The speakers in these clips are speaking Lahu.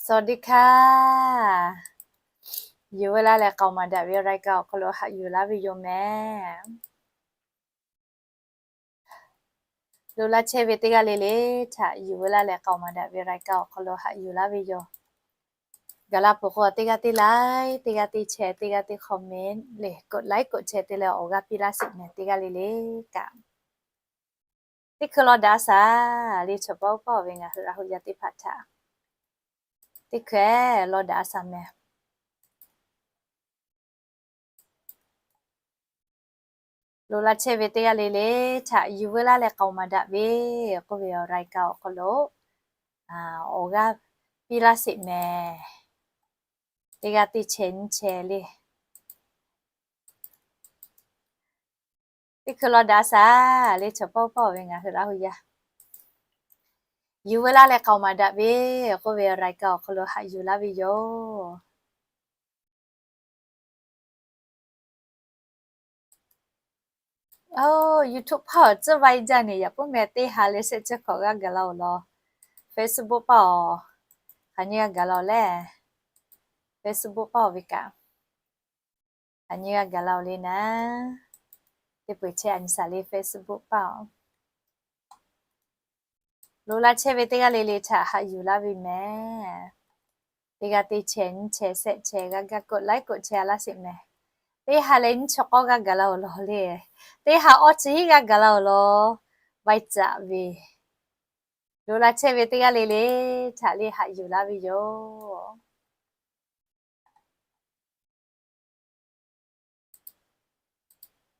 สวัสดีค่ะ Yuˬ veu laˇ leh k'aoˍ maˍ daꞈ ve รายการ awˬ hk'aw lo haꞈ yuˬ laˇ ve yoˬ mehˍ. Lo laˇ chehˇ ve teˇ g'aˇ le le htaꞈ yuˬ veu laˇ leh k'aoˍ maˍ daꞈ ve รายการ awˬ hk'aw lo haꞈ yuˬ laˇ ve yoˬ. Gaˬ la peuˬ k'o, teˇ g'aˇ teˇ like, teˇ g'aˇ teˇ share, teˇ g'aˇ teˇ comment le, กดไลค์ กดแชร์ te leh awˬ g'aˇ piˇ laˇ sheˍ mehˍ teˇ g'aˇ le le kaꞈ. Teˇ hkui law daꞈ a shaˍ le, chaw paˇ oˇ paˇ ve ngaˬ hui Laˇ huˍ yaˇ teˇ hpaˍ htaꞈ teˇ hkui law daꞈ a shaˍ mehˍ. Lo laˇ chehˇ ve teˇ g'aˇ le le htaꞈ yuˬ veu laˇ leh k'aoˍ maˍ daꞈ ve k'oˆ ve awˬ รายการ awˬ hk'aw lo awˬ g'aˇ piˇ laˇ sheˍ mehˍ. Teˇ g'aˇ teˇ share nyiˇ share le. Teˇ hkui law daꞈ a shaˍ le, chaw paˇ oˇ paˇ ve ngaˬ hui Laˇ huˍ yaˇ yuˬ veu laˇ leh k'aoˍ maˍ daꞈ ve k'oˆ ve awˬ รายการ awˬ hk'aw lo haꞈ yuˬ laˇ ve yoˬ. Oˇ, YouTube paˇ awˬ tcuhˉ vaiˇ jaˇ ne, yaꞈ puiˉ meh teˇ ha leh shehˆ chi hkawꞈ g'aˇ gaˬ la-oˬ law. Facebook paˇ awˬ hk'aˬ nyi g'aˇ gaˬ la-oˬ le. Facebook paˇ awˬ ve kaꞈ hk'aˬ nyi g'aˇ gaˬ la-oˬ le naˉ. Teˇ peu-eˬ chehˇ a nyi shaˍ le, Facebook paˇ awˬ. Lo laˇ chehˇ ve teˇ g'aˇ le le htaꞈ haꞈ yuˬ laˇ ve mehˍ. Teˇ g'aˇ teˇ share nyiˇ share shehˆ share g'aˇ gaˇ กดไลค์ กดแชร์ laˇ sheˍ mehˍ. Teˇ ha leh nyiˇ chi k'awˇ g'aˇ gaˬ la-oˬ law le. Teˇ ha awˇ chi hiˉ g'aˇ gaˬ la-oˬ law. Vaiˇ caꞈ ve. Lo laˇ chehˇ ve teˇ g'aˇ le le htaꞈ le haꞈ yuˬ laˇ ve yoˬ.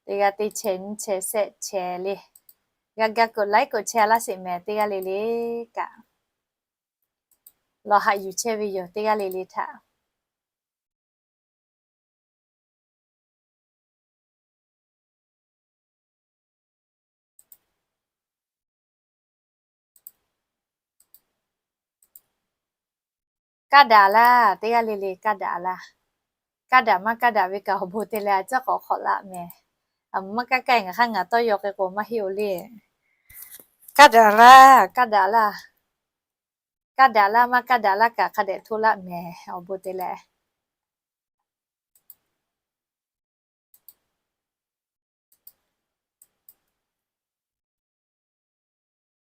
Teˇ g'aˇ teˇ share nyiˇ share shehˆ share le, g'aˇ gaˇ กดไลค์ กดแชร์ laˇ sheˍ mehˍ teˇ g'aˇ le le kaꞈ. Lawˬ haꞈ yuˬ chehˇ ve yoˬ teˇ g'aˇ le le htaꞈ. Kaˇ daꞈ laˇ, teˇ g'aˇ le le kaˇ daꞈ laˇ. Kaˇ daꞈ maˇ kaˇ daꞈ ve kaꞈ awˬ bon te leh a ciˉ k'awꞈ hk'awꞈ laˇ mehˍ. Maˇ kaˇ kaˇ ngaˬ hk'aˇ ngaˬ tawˇ yaw k'ai k'o maˇ heˆ-oˬ le. Kaˇ daꞈ laˇ, kaˇ daꞈ laˇ. Kaˇ daꞈ laˇ maˇ kaˇ daꞈ laˇ kaꞈ hk'a dehꞈ hto laˇ mehˍ awˬ bon te leh.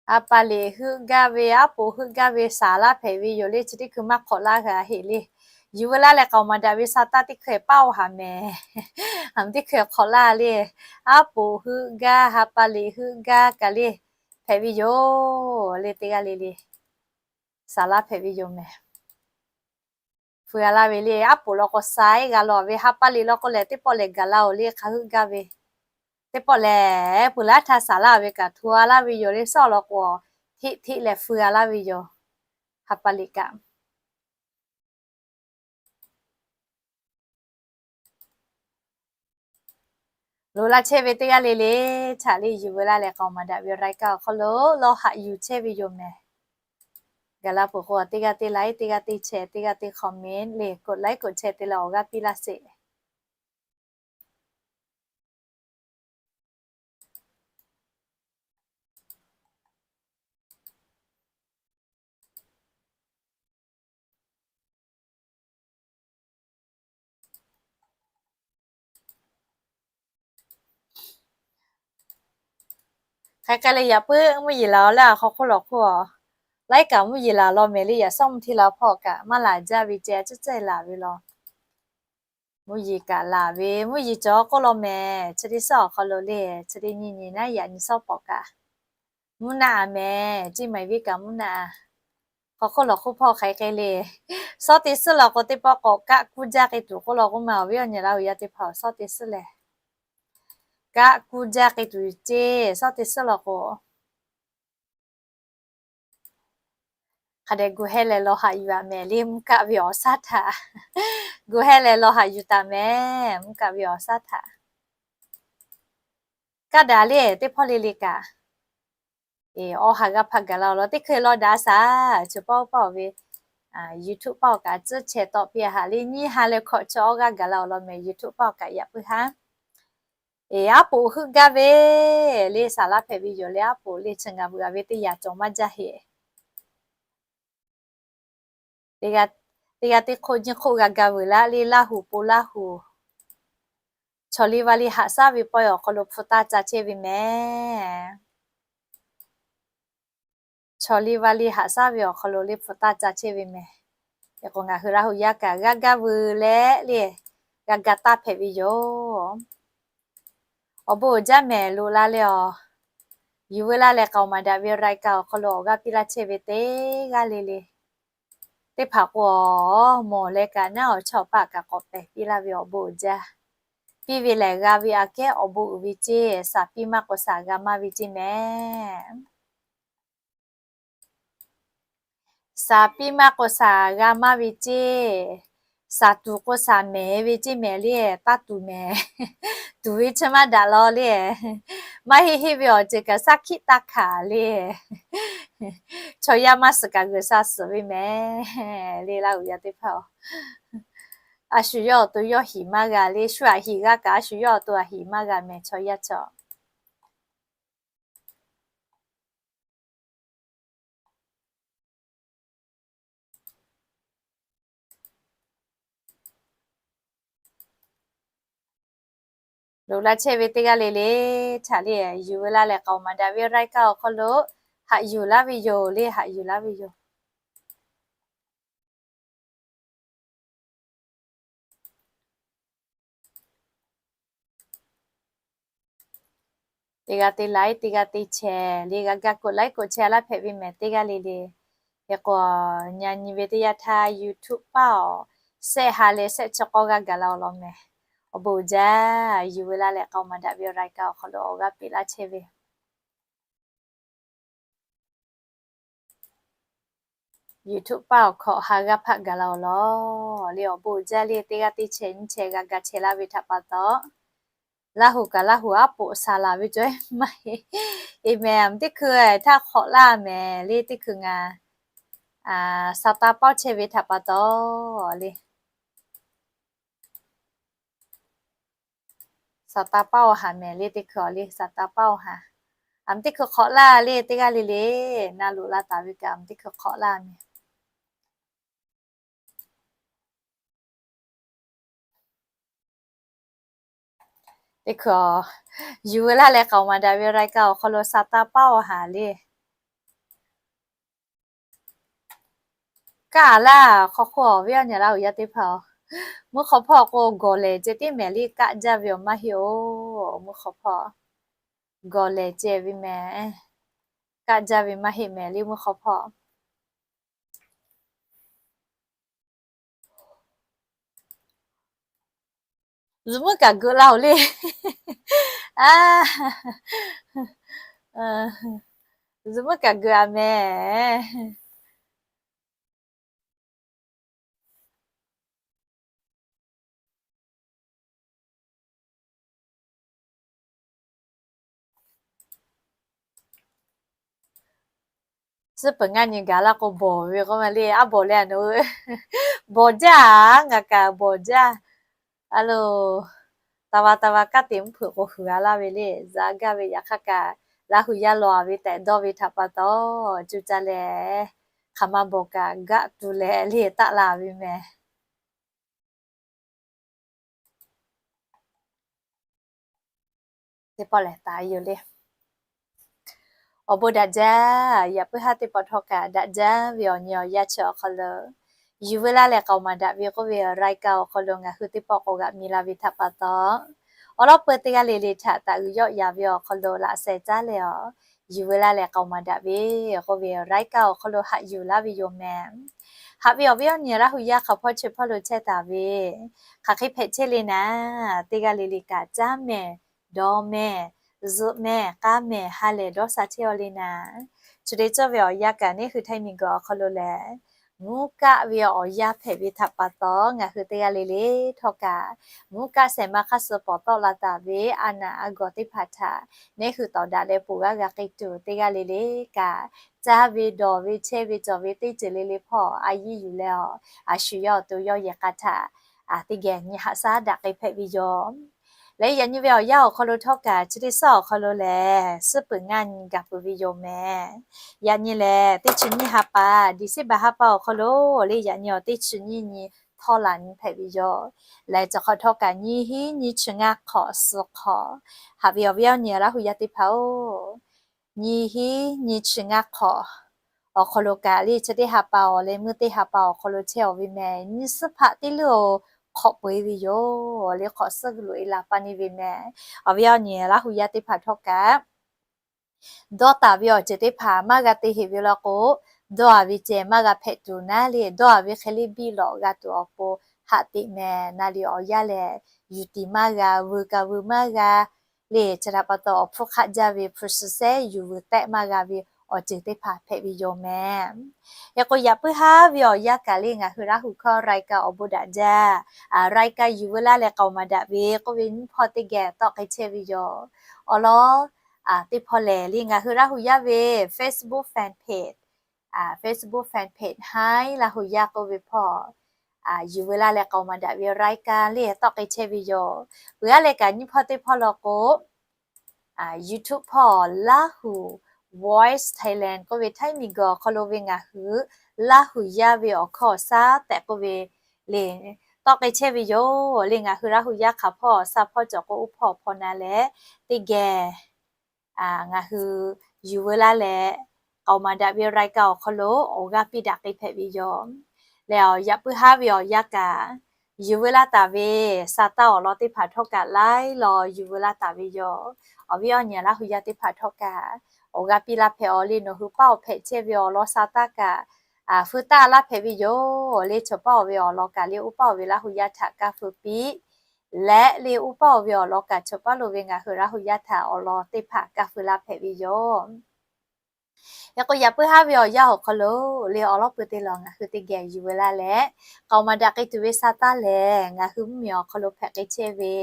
A pa liꞈ heuˆ gaˇ ve, aˉ poꞈ heuˆ gaˇ ve saˍ laˇ hpehꞈ ve yoˬ le. Chi teˇ hkui maˇ hk'awꞈ laˇ g'a heˆ le. Yuˬ veu laˇ leh k'aoˍ maˍ daꞈ ve sa taˇ teˇ hkui paˇ-oˬ haˍ mehˍ. Teˇ hkui hk'awꞈ laˇ le. Aˉ poꞈ heuˆ gaˇ, ha pa liꞈ heuˆ gaˇ kaꞈ le hpehꞈ ve yoˬ le. Teˇ g'aˇ le le saˍ laˇ hpehꞈ ve yoˬ mehˍ. Feu-a laˇ ve le, aˉ poꞈ law k'o sa-eˉ g'a law ve, ha pa liꞈ law k'o lehˬ teˇ pawˆ lehˬ gaˬ la-oˬ le, hk'a heuˆ gaˇ ve. Teˇ pawˆ lehˬ peuˬ laˇ htaˇ saˍ laˇ ve kaꞈ hto laˇ ve yoˬ le. Sawˉ law k'o hteˆ hteˆ leh feu-a laˇ ve yoˬ, ha pa liꞈ kaꞈ. Lo laˇ chehˇ ve teˇ g'aˇ le le htaꞈ le yuˬ veu laˇ leh k'aoˍ maˍ daꞈ ve รายการ awˬ hk'aw lo lawˬ haꞈ yuˬ chehˇ ve yoˬ mehˍ. Gaˬ la peuˬ k'o teˇ g'aˇ teˇ like, teˇ g'aˇ teˇ share, teˇ g'aˇ teˇ comment le, กดไลค์ กดแชร์ te leh awˬ g'aˇ piˇ laˇ sheˍ. Hk'aˬ hk'e le yaꞈ puiˉ mvuhˇ yeˬ laˬ-oˬ laˇ, hk'aw hk'oˆ lawˬ hk'oˆ-a. Laiˉ kaꞈ mvuhˇ yeˬ laˬ law mehˍ le, yaꞈ sawˉ mvuhˇ hteˇ la hpawˇ kaꞈ maˇ laˬ jaˇ ve ceh, a ciˉ ceh laˬ ve law. Mvuhˇ yeˬ kaꞈ laˬ ve, mvuhˇ yeˬ cawˬ k'oˆ law mehˍ. Chi teˇ sawˉ awˬ hk'aw lo le, chi teˇ nyi nyi naˉ yaꞈ nyi sawˉ pawˍ kaꞈ, mvuhˇ naˆ-a mehˍ, ceˇ maiˍ viˉ kaꞈ mvuhˇ naˆ-a. Hk'aw hk'oˆ lawˬ hk'oˆ hpawˇ hk'aˬ hk'e le, sawˉ teˇ suhˉ law k'o teˇ pawˆ k'awꞈ kaˆ kuˇ jaˇ k'ai tuˬ k'oˆ law k'oˆ ma, awˬ viˉ awˬ nyi Laˇ huˍ yaˇ teˇ hpaˍ sawˉ teˇ suhˉ lehˬ, kaˆ kuˇ jaˇ k'ai tuˬ ceˇ, sawˉ teˇ suhˉ law k'o. Hk'a dehꞈ gu heh leh lawˬ haꞈ yuˬ-a mehˍ le, mvuhˇ kaˆ ve awˬ shaˉ htaꞈ. Gu heh leh lawˬ haꞈ yuˬ taˍ mehˍ, mvuhˇ kaˆ ve awˬ shaˉ htaꞈ. Kaˇ daꞈ le teˇ hpawˇ le le kaꞈ. Awˬ ha g'a hpaˇ gaˬ la-oˬ law, teˇ hkui law daꞈ a shaˍ. Chi paˇ oˇ paˇ-oˬ ve YouTube paˇ awˬ kaꞈ tcuhˉ chehˇ tawˆ piˇ-a haꞈ le, nyiˇ ha leh hkawꞈ chi awˬ g'aˇ gaˬ la-oˬ law mehˍ, YouTube paˇ awˬ kaꞈ yaꞈ puiˉ haˉ. Aˉ poꞈ heuˆ gaˇ ve le, saˍ laˇ hpehꞈ ve yoˬ le, aˉ poꞈ le chi ngaˬ veuꞈ-a ve teˇ yanˇ cawˬ maˇ jaˇ heˆ. Teˇ g'aˇ teˇ hk'oˆ nyiˇ hk'oˆ g'a ga vuiˬ laˇ le, Laˇ huˍ po Laˇ huˍ. Chaw liˇ vaˇ liˇ haꞈ shaˉ ve pawehˇ awˬ hk'aw lo hpu taˇ ca chehˇ ve mehˍ. Chaw liˇ vaˇ liˇ haꞈ shaˉ ve awˬ hk'aw lo le hpu taˇ ca chehˇ ve mehˍ. Hk'e k'o ngaˬ hui Laˇ huˍ yaˇ kaꞈ g'a ga vuiˬ leh le, g'a ga taˇ hpehꞈ ve yoˬ. Awˬ bon uiˍ jaˇ mehˍ loꞈ la leh awˬ, Yuˬ veu laˇ leh k'aoˍ maˍ daꞈ ve รายการ awˬ hk'aw lo awˬ g'aˇ piˇ laˇ chehˇ ve teˇ g'aˇ le le teˇ hpaˍ k'o, mawˬ leh kaꞈ naˉ awˬ chawˇ paˆ kaꞈ k'awꞈ pehˬ piˇ laˇ ve awˬ bon uiˍ jaˇ. Piˇ ve lehˬ g'a ve aꞈ kehˉ awˬ bon uiˍ ve ceˇ, shaˍ piˇ maˇ k'o shaˍ g'a maˇ ve ceˇ mehˍ. Shaˍ piˇ maˇ k'o shaˍ g'a maˇ ve ceˇ, shaˍ tuˬ k'o shaˍ mehˍ ve ceˇ mehˍ le, taˇ tuˬ mehˍ. Tuˬ ve chi maˇ daꞈ law le. Maˇ heˆ heˆ ve awˬ ceuˬ kaꞈ shaˉ hkiˆ taˇ hkanˍ le. Chaw yaˇ maˇ suhˍ kaꞈ G'uiˬsha suhˍ ve mehˍ le, Laˇ huˍ yaˇ teˇ hpaˍ-oˬ. A shu yawˇ awˬ to yawˇ hiˍ maˇ g'a le, shu aꞈ hiˍ g'a kaꞈ a shu yawˇ awˬ to aꞈ hiˍ maˇ g'a mehˍ chaw yaˇ chaw. Loꞈ la chehˇ ve teˇ g'aˇ le le htaꞈ le, Yuˬ veu laˇ leh k'aoˍ maˍ daꞈ ve รายการ awˬ hk'aw lo haꞈ yuˬ laˇ ve yoˬ le, haꞈ yuˬ laˇ ve yoˬ. Teˇ g'aˇ teˇ like, teˇ g'aˇ teˇ share le, g'a ga กดไลค์ กดแชร์ laˇ hpehꞈ ve mehˍ teˇ g'aˇ le le. Hk'e k'o, nyi nyi ve teˇ yanˇ htaˇ YouTube paˇ awˬ shehˆ ha leh shehˆ chi k'awˇ g'aˇ gaˬ la awˬ lawn mehˍ. Awˬ bon jaˇ, Yuˬ veu laˇ leh k'aoˍ maˍ daꞈ ve รายการ awˬ hk'aw lo awˬ g'aˇ piˇ laˇ chehˇ ve YouTube paˇ awˬ hkawꞈ ha g'aˇ hpaˆ gaˬ la awˬ lawn le, awˬ bon jaˇ le, teˇ g'aˇ teˇ share nyiˇ share g'a ga share laˇ ve htaꞈ pa taw, Laˇ huˍ kaꞈ Laˇ huˍ aˉ poꞈ sha laˬ ve cawˬ maˇ heˆ. E mehˍ, teˇ hkui htaˇ hk'awꞈ laˇ mehˍ le, teˇ hkui ngaˬ sha taˇ paoˇ chehˇ ve htaꞈ pa taw le. Sha taˇ paoˇ haˍ mehˍ le, teˇ hkui awˬ le sha taˇ paoˇ haˍ. Aˬ, teˇ hkui hk'awꞈ laˇ le, teˇ g'aˇ le le na loꞈ la taˍ ve kaꞈ, aˬ, teˇ hkui hk'awꞈ laˇ mehˍ. Teˇ hkui, Yuˬ veu laˇ leh k'aoˍ maˍ daꞈ ve รายการ awˬ hk'aw lo sha taˇ paoˇ haˍ le. Kaˆ laˇ hk'aw hk'oˆ awˬ viˉ awˬ nyi Laˇ huˍ yaˇ teˇ hpaˍ-oˬ, mvuhˇ hk'aw hpawˇ k'o gawˬ lehˬ ceh tiˉ mehˍ le, kaˆ jaˇ ve awˬ maˇ heˆ-oˬ, mvuhˇ hk'aw hpawˇ. Gawˬ lehˬ ceh ve mehˍ, kaˆ jaˇ ve maˇ heˆ mehˍ le, mvuhˇ hk'aw hpawˇ. Zuhꞈ muiˉ kaꞈ geuꞈ laˇ-oˬ le. A, zuhꞈ muiˉ kaꞈ geuꞈ-a mehˍ. Tcuhˉ peuˬ ngaˇ nyi gaˬ laˇ k'o bawˬ ve k'oˆ ma le, aˉ bawˬ leh a nawˬ hui. Bawˬ jaˇ, ngaˬ kaꞈ bawˬ jaˇ. A lo, taˍ va taˍ va kaˇ te mvuhˇ hpeuꞈ k'o huiˍ-a laˇ ve le, za gaˇ ve yaꞈ hk'aˇ kaꞈ, Laˇ huˍ yaˇ lawˬ-a ve tehꞈ dawˇ ve htaꞈ pa taw, cuˇ caˇ leh, hk'aˬ ma bawˬ kaꞈ gaˆ tuˬ leh le taˆ la ve mehˍ. Teˇ pawˆ lehˬ taˍ yoˬ le. Awˬ bon daꞈ jaˇ, yaꞈ puiˉ haˉ teˇ pawˆ htawˇ kaꞈ daꞈ jaˇ ve awˬ nyi awˬ yanˇ chi awˬ hk'aw lo, Yuˬ veu laˇ leh k'aoˍ maˍ daꞈ ve k'oˆ ve รายการ awˬ hk'aw lo ngaˬ hui teˇ pawˆ k'awꞈ g'aꞈ mi la ve htaꞈ pa taw, awˬ lawn peu teˇ g'aˇ le le htaꞈ taˍ uiˍ yawˆ yan ve awˬ hk'aw lo laꞈ sheh caˉ leh awˬ, Yuˬ veu laˇ leh k'aoˍ maˍ daꞈ ve k'oˆ ve รายการ awˬ hk'aw lo haꞈ yuˬ laˇ ve yoˬ mehˍ. Haꞈ ve awˬ viˉ awˬ nyi Laˇ huˍ yaˇ hk'aˬ hpawˇ chi hpawˇ lo chehˇ taˍ ve, hk'aˬ hk'e hpehꞈ chehˇ le naˍ, teˇ g'aˇ le le kaꞈ caˉ mehˍ, dawˇ mehˍ, zuhꞈ mehˍ, k'aˇ mehˍ, ha lehˬ dawˇ sha chehˇ-aw le naˍ. Chi te cawˇ ve awˬ yanˇ kaꞈ neˇ hui Htaiˇ miˬguiˬ awˬ hk'aw lo lehˬ, mvuhˇ kaˆ ve awˬ yanˇ hpehꞈ ve htaꞈ pa taw, ngaˬ hui teˇ g'aˇ le le htawˇ kaꞈ, mvuhˇ kaˆ shehˍ ma hk'aˇ suh pawˍ tawˆ la taˍ ve a naˍ a gawˬ teˇ hpaˍ htaꞈ neˇ hui tawˍ daꞈ leh ponˬ g'aˇ g'a k'ai tuˬ, teˇ g'aˇ le le kaꞈ caˇ ve dawˬ ve chehˇ ve cawˬ ve teˇ ceuˬ le le hpawˇ a yiˇ yuˬ leh awˬ, a shu yawˇ awˬ to yawˇ yehˬ k'a htaꞈ teˇ geh nyi haꞈ shaˉ daꞈ k'ai hpehꞈ ve yoˬ. Leh yaꞈ nyi ve awˬ yanˇ awˬ hk'aw lo htawˇ kaꞈ chi teˇ suhˉ awˬ hk'aw lo lehˬ, suhˉ peuˬ ngaˇ nyi gaˬ peuˬ ve yoˬ mehˍ. Yaꞈ nyi lehˬ, teˇ chi nyiˇ ha pa, December ha pa awˬ hk'aw lo, leh yaꞈ nyi awˬ teˇ chi nyiˇ nyi htawˇ laˬ nyi hpehꞈ ve yoˬ. Leh chi hk'awꞈ htawˇ kaꞈ nyiˇ hinˉ nyiˇ chi ngaˇ hk'awꞈ suh hk'awꞈ, haꞈ ve awˬ viˉ awˬ nyi Laˇ hu yaˇ teˇ hpaˍ-oˬ, nyiˇ hinˉ nyiˇ chi ngaˇ hk'awꞈ awˬ hk'aw lo kaꞈ leh chi teˇ ha pa awˬ leh meuˇ teˇ ha pa awˬ hk'aw lo chehˇ-oˬ ve mehˍ, nyiˇ suhˉ hpaˆ teˇ leuˉ-oˬ hk'awꞈ peu-eˬ ve yoˬ. Leh hk'awꞈ suhˉ g'uiˬ loꞈ e la paˇ neˇ ve mehˍ. Awˬ viˉ awˬ nyi Laˇ hu yaˇ teˇ hpaˍ htawˇ kaꞈ dawˇ taˍ ve awˬ ceuˬ teˇ hpaˍ maˇ g'a te heꞈ ve law k'o, dawˇ-a ve ceh maˇ g'a hpehꞈ tuˬ naˉ leh, dawˇ-a ve hk'e leh biˇ lawꞈ g'a tuˬ awˬ pon haꞈ teꞈ mehˍ. Naˍ riˍ awˬ yanˇ lehˬ, yuˬ tiˍ maˇ g'a, vuiˬ kaꞈ vuiˬ maˇ g'a leh, chi htaꞈ pa taw awˬ hpfuhˇ hk'aˆ jaˇ ve hpu shi sehˉ yuˬ vuiˬ tehˆ maˇ g'a ve awˬ ceuˬ teˇ hpaˍ hpehꞈ ve yoˬ mehˍ. Hk'e k'o, yaꞈ puiˉ haˉ ve awˬ yanˇ kaꞈ leh ngaˬ hui Laˇ hu hkawˇ รายการ awˬ bon daꞈ jaˇ, รายการ yuˬ veu laˇ leh k'aoˍ maˍ daꞈ ve k'oˆ ve nyiˇ hpawˇ teˇ geh tawˆ k'ai chehˇ ve yoˬ. Awˬ lawn teˇ hpawˇ lehˬ, leh ngaˬ hui Laˇ hu yaˇ ve Facebook fan page, Facebook fan page Haiˉ Laˇ hu yaˇ k'oˆ ve hpawˇ yuˬ veu laˇ leh k'aoˍ maˍ daꞈ ve รายการ leh tawˆ k'ai chehˇ ve yoˬ. Peuˬ aˉ leh kaꞈ nyiˇ hpawˇ teˇ hpawˇ law k'o, YouTube hpawˇ Laˇ hu Voice Thailand k'oˆ ve Htaiˇ miˬguiˬ awˬ hk'aw lo ve ngaˬ hui Laˇ hu yaˇ ve awˬ hkawˇ awˬ shaˉ tehꞈ k'oˆ ve leh tawˆ k'ai chehˇ ve yoˬ. Leh ngaˬ hui Laˇ hu yaˇ hk'aˬ hpawˇ awˬ shaˉ hpawˇ cawˬ k'o, oˇ hpawˇ hpawˇ na leh teˇ geh ngaˬ hui yuˬ veu laˇ leh k'aoˍ maˍ daꞈ ve รายการ awˬ hk'aw lo awˬ g'aˇ piˇ daꞈ k'ai hpehꞈ ve yoˬ. Leh yaꞈ puiˉ haˉ ve awˬ yanˇ kaꞈ, yuˬ veu laˇ taˍ ve sa taˇ awˬ lawn teˇ hpaˍ htawˇ kaꞈ laiˉ law yuˬ veu laˇ taˍ ve yoˬ. Awˬ viˉ awˬ nyi Laˇ hu yaˇ teˇ hpaˍ htawˇ kaꞈ awˬ g'aˇ piˇ laˇ hpehꞈ-aw. Leh nawˬ hui paˇ awˬ hpehꞈ chehˇ ve awˬ lawn sa taˇ kaꞈ, feu taˇ laˇ hpehꞈ ve yoˬ. Leh chaw paˇ-oˬ ve awˬ lawn kaꞈ leh oˇ paˇ-oˬ ve Laˇ hu yaˇ htaꞈ kaˇ feu piˇ leh, leh oˇ paˇ-oˬ ve awˬ lawn kaꞈ chaw paˇ lo ve ngaˬ hui Laˇ hu yaˇ htaꞈ awˬ lawn teˇ hpaˍ kaˇ feu laˇ hpehꞈ ve yoˬ. Hk'e k'o, yaꞈ puiˉ haˉ ve awˬ yanˇ awˬ hk'aw lo leh awˬ lawn pui te lawˬ ngaˬ hui teˇ geh yuˬ veu laˇ leh, k'aoˍ maˍ daꞈ k'ai tuˬ ve sa taˇ lehˬ, ngaˬ hui mvuhˇmiˬ awˬ hk'aw lo hpehꞈ k'ai chehˇ ve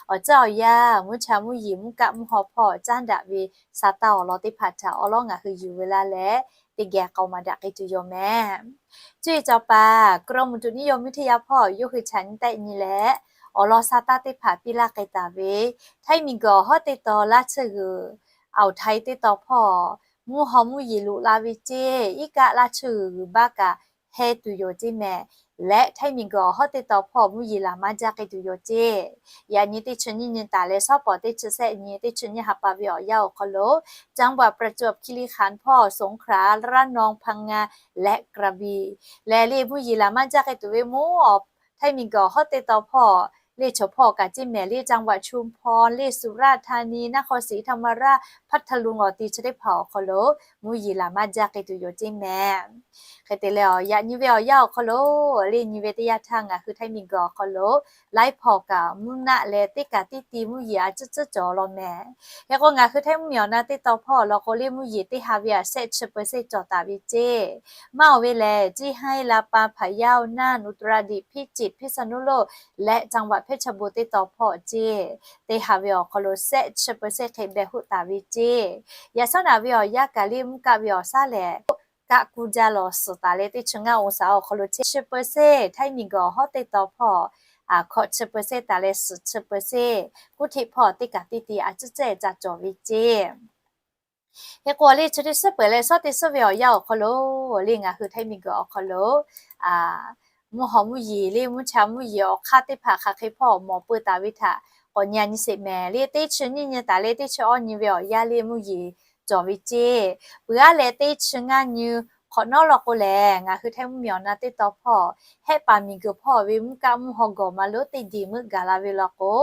awˬ caˇ awˬ yanˇ, mvuhˇ cha mvuhˇ yeˬ mvuhˇ kaˆ mvuhˇ haw hpawˇ caˉ daꞈ ve sa taˇ awˬ lawn teˇ hpaˍ htaꞈ awˬ lawn ngaˬ hui yuˬ veu laˇ leh, teˇ geh k'aoˍ maˍ daꞈ k'ai tuˬ yoˬ mehˍ. Cuˇ yiˍ cawˬ paˍ กรมอุตุนิยมวิทยา hpawˇ yawˇ hui chaꞈ nyi tehˆ nyi leh, awˬ lawn sa taˇ teˇ hpaˍ piˇ laˇ k'ai taˍ ve, Htaiˇ miˬguiˬ awˬ hawˉ teˇ taw laˇ tsuhˇ g'uiˬ, Aoˬ htaiˇ teˇ taw hpawˇ mvuhˇ haw mvuhˇ yeˬ loꞈ la ve ceˇ, iˉ kaˆ laˇ tsuhˇ g'uiˬ g'uiˬ baˆ kaꞈ heh tuˬ yoˬ ceˇ mehˍ. Leh Htaiˇ miˬguiˬ awˬ hawˉ teˇ taw hpawˇ mvuhˇ yeˬ laˬ maˇ jaˇ k'ai tuˬ yoˬ ceˇ. Yaꞈ nyi teˇ chi nyiˇ nyi taˍ leh shawˉ pawˍ teˇ chi sehˆ nyi teˇ chi nyiˇ ha pa ve awˬ yanˇ awˬ hk'aw lo, จังหวัดประจวบคีรีขันธ์ hpawˇ สงขลา ระนอง พังงา และกระบี่ lehˬ leh mvuhˇ yeˬ laˬ maˇ jaˇ k'ai tuˬ ve mvuhˇ awˬ Htaiˇ miˬguiˬ awˬ hawˉ teˇ taw hpawˇ leh chaw hpawˇ kaꞈ ceˇ mehˍ. Leh จังหวัดชุมพร leh สุราษฎร์ธานี นครศรีธรรมราช พัทลุง awˬ ti chi teˇ hpaˍ awˬ hk'aw lo mvuhˇ yeˬ laˬ maˇ jaˇ k'ai tuˬ yoˬ ceˇ mehˍ. Hk'e te leh, yaꞈ nyi ve awˬ yanˇ awˬ hk'aw lo leh nyi ve teˇ yanˇ htaˇ ngaˬ hui Htaiˇ miˬguiˬ awˬ hk'aw lo laiˉ hpawˇ kaꞈ mvuhˇ naˆ leh teˇ kaꞈ tiˇ ti mvuhˇ yeˬ a ciˉ ciˉ cawˬ law mehˍ. Hk'e k'o, ngaˬ hui Htaiˇ mvuhˇmiˬ awˬ na teˇ taw hpawˇ law k'o leh mvuhˇ yeˬ teˇ ha ve a shehˆ chi เปอร์เซ็นต์ cawˬ taˍ ve ceˇ. Maˇ awˬ ve lehˬ, Ciˇ haiˇ, ลำปาง Phayao, น่าน อุตรดิตถ์ พิจิตร พิษณุโลก leh จังหวัดเพชรบูรณ์ teˇ taw hpawˇ ceˇ, teˇ ha ve awˬ hk'aw lo shehˆ chi เปอร์เซ็นต์ hk'e beh hoˆ taˍ ve ceˇ. Yaꞈ shawˉ naꞈ ve awˬ yanˇ kaꞈ leh mvuhˇ kaˆ ve awˬ shaˉ lehˬ, kaˆ kuˇ jaˇ lawˬ suhˍ taˍ leh teˇ chi ngaˇ องศา awˬ hk'aw lo chehˇ chi เปอร์เซ็นต์, Htaiˇ miˬguiˬ awˬ hawˉ teˇ taw hpawˇ hkawꞈ chi เปอร์เซ็นต์ taˍ leh suhˍ chi เปอร์เซ็นต์, kuˇ hteꞈ hpawˇ teˇ kaꞈ tiˇ ti a ciˉ cehˇ ca cawˬ ve ceˇ. Hk'e k'o, awˬ leh chi teˇ suhˉ peuˬ leh shawˉ teˇ suhˉ ve awˬ yanˇ awˬ hk'aw lo leh ngaˬ hui Htaiˇ miˬguiˬ awˬ hk'aw lo mvuhˇ haw mvuhˇ yeˬ leh mvuhˇ cha mvuhˇ yeˬ awˬ hk'aˇ teˇ hpaˍ hk'aˬ hk'e hpawˇ mawˬ peu taˍ ve htaꞈ k'awꞈ nyi a nyi sheˍ mehˍ. Leh teˇ chi nyiˇ nyi taˍ leh teˇ chi awˇ nyi ve awˬ yanˇ leh mvuhˇ yeˬ cawˬ ve ceˇ. Peuˬ aˉ leh teˇ chi ngaˇ nyi hk'awꞈ nawˉ law k'o lehˬ, ngaˬ hui Htaiˇ mvuhˇmiˬ awˬ na teˇ taw hpawˇ hehˆ paˍ miˬguiˬ hpawˇ ve mvuhˇ kaˆ mvuhˇ haw gawˬ maˇ lonˉ teˇ diˬ meuˆ gaˬ la ve law k'o,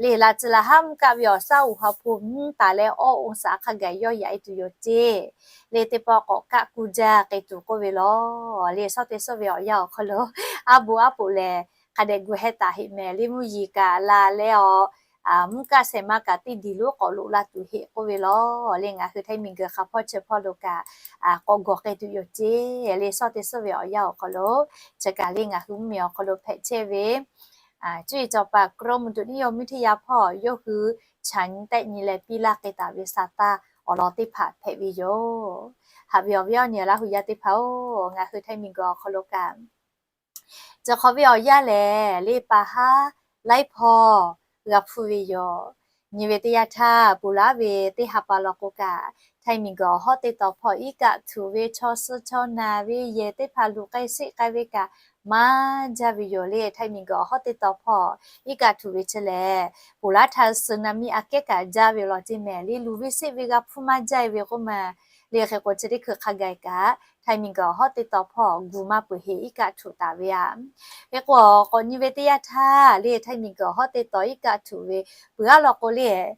leh laꞈ tcuh laˬ haˉ mvuhˇ kaˆ ve awˬ shaˉ uiˍ ha hpu mvuhˇ taˍ leh awˇ องศา hk'a gaˬ yawˇ yaꞈ e tuˬ yoˬ ceˇ. Leh teˇ pawˆ k'awꞈ kaˆ kuˇ jaˇ k'ai tuˬ k'oˆ ve law. Leh shawˉ teˇ suhˉ ve awˬ yanˇ awˬ hk'aw lo aˉ bo aˉ poꞈ lehˬ, hk'a dehꞈ gu heh taˍ heˆ mehˍ. Leh mvuhˇ yeˬ kaꞈ la leh awˬ mvuhˇ kaˆ shehˍ ma kaꞈ teˇ diˬ lonˉ k'awꞈ loꞈ la tuˬ heˆ k'oˆ ve law. Leh ngaˬ hui Htaiˇ miˬguiˬ hk'a hpawˇ chi hpawˇ lo kaꞈ k'awꞈ gawˬ k'ai tuˬ yoˬ ceˇ. Leh shawˉ teˇ suhˉ ve awˬ yanˇ awˬ hk'aw lo chi kaꞈ leh ngaˬ hui mvuhˇmiˬ awˬ hk'aw lo hpehꞈ chehˇ ve cuˇ yiˍ cawˬ paˍ กรมอุตุนิยมวิทยา hpawˇ yawˇ hui chaꞈ nyi tehˆ nyi leh piˇ laˇ k'ai taˍ ve sa taˇ awˬ lawn teˇ hpaˍ hpehꞈ ve yoˬ. Haꞈ ve awˬ viˉ awˬ nyi Laˇ hu yaˇ teˇ hpaˍ-oˬ, ngaˬ hui Htaiˇ miˬguiˬ awˬ hk'aw lo kaꞈ, chi hk'awꞈ ve awˬ yanˇ lehˬ, leh pa haˉ laiˉ hpawˇ g'a hpuˇ ve yoˬ. Nyi ve teˇ yanˇ htaˇ, ponˬ laˇ ve teˇ ha pa law k'o kaꞈ, Htaiˇ miˬguiˬ awˬ hawˉ teˇ taw hpawˇ iˉ kaˆ htuꞈ ve chaw suh chaw naˬ ve yehˬ teˇ hpaˍ luˬ k'ai sheˆ k'ai ve kaꞈ maˇ jaˇ ve yoˬ le. Htaiˇ miˬguiˬ awˬ hawˉ teˇ taw hpawˇ iˉ kaˆ htuꞈ ve chi lehˬ, ponˬ laˇ htaˇ suh na miˇ aꞈ kehˉ kaꞈ jaˇ ve law ceˇ mehˍ le. Luˬ ve sheˆ ve g'a hpuˇ maˇ jaˇ ve k'oˆ ma le. Hk'e k'o, chi teˇ hkui hk'a gaˬ kaꞈ Htaiˇ miˬguiˬ awˬ hawˉ teˇ taw hpawˇ gu maˇ peuˬ heˆ iˉ kaˆ htuꞈ taˍ ve a. Hk'e k'o, k'awꞈ nyi ve teˇ yanˇ htaˇ le, Htaiˇ miˬguiˬ awˬ hawˉ teˇ taw iˉ kaˆ htuꞈ ve peuˬ aˉ law k'o le,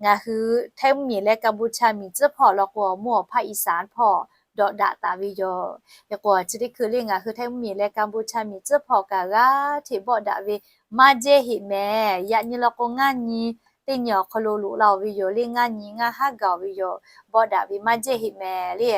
ngaˬ hui Htaiˇ mvuhˇmiˬ leh Kaˍbuˍcha miˬ tcuhˉ hpawˇ law k'o, mvuhˇ awˬ hpaˇ Iˉsaˍ hpawˇ dawꞈ daꞈ taˍ ve yoˬ. Hk'e k'o, chi teˇ hkui le ngaˬ hui Htaiˇ mvuhˇmiˬ leh Kaˍbuˍcha miˬ tcuhˉ hpawˇ kaꞈ g'aˇ hteꞈ bawˆ daꞈ ve maˇ jehˇ heˆ mehˍ. Yaꞈ nyi law k'o, ngaˇ nyi teˇ nyi awˬ hk'aw lo loꞈ la-oˬ ve yoˬ le. Ngaˇ nyi ngaˇ haˉ gaˬ-oˬ ve yoˬ. Bawˆ daꞈ ve maˇ jehˇ heˆ mehˍ le.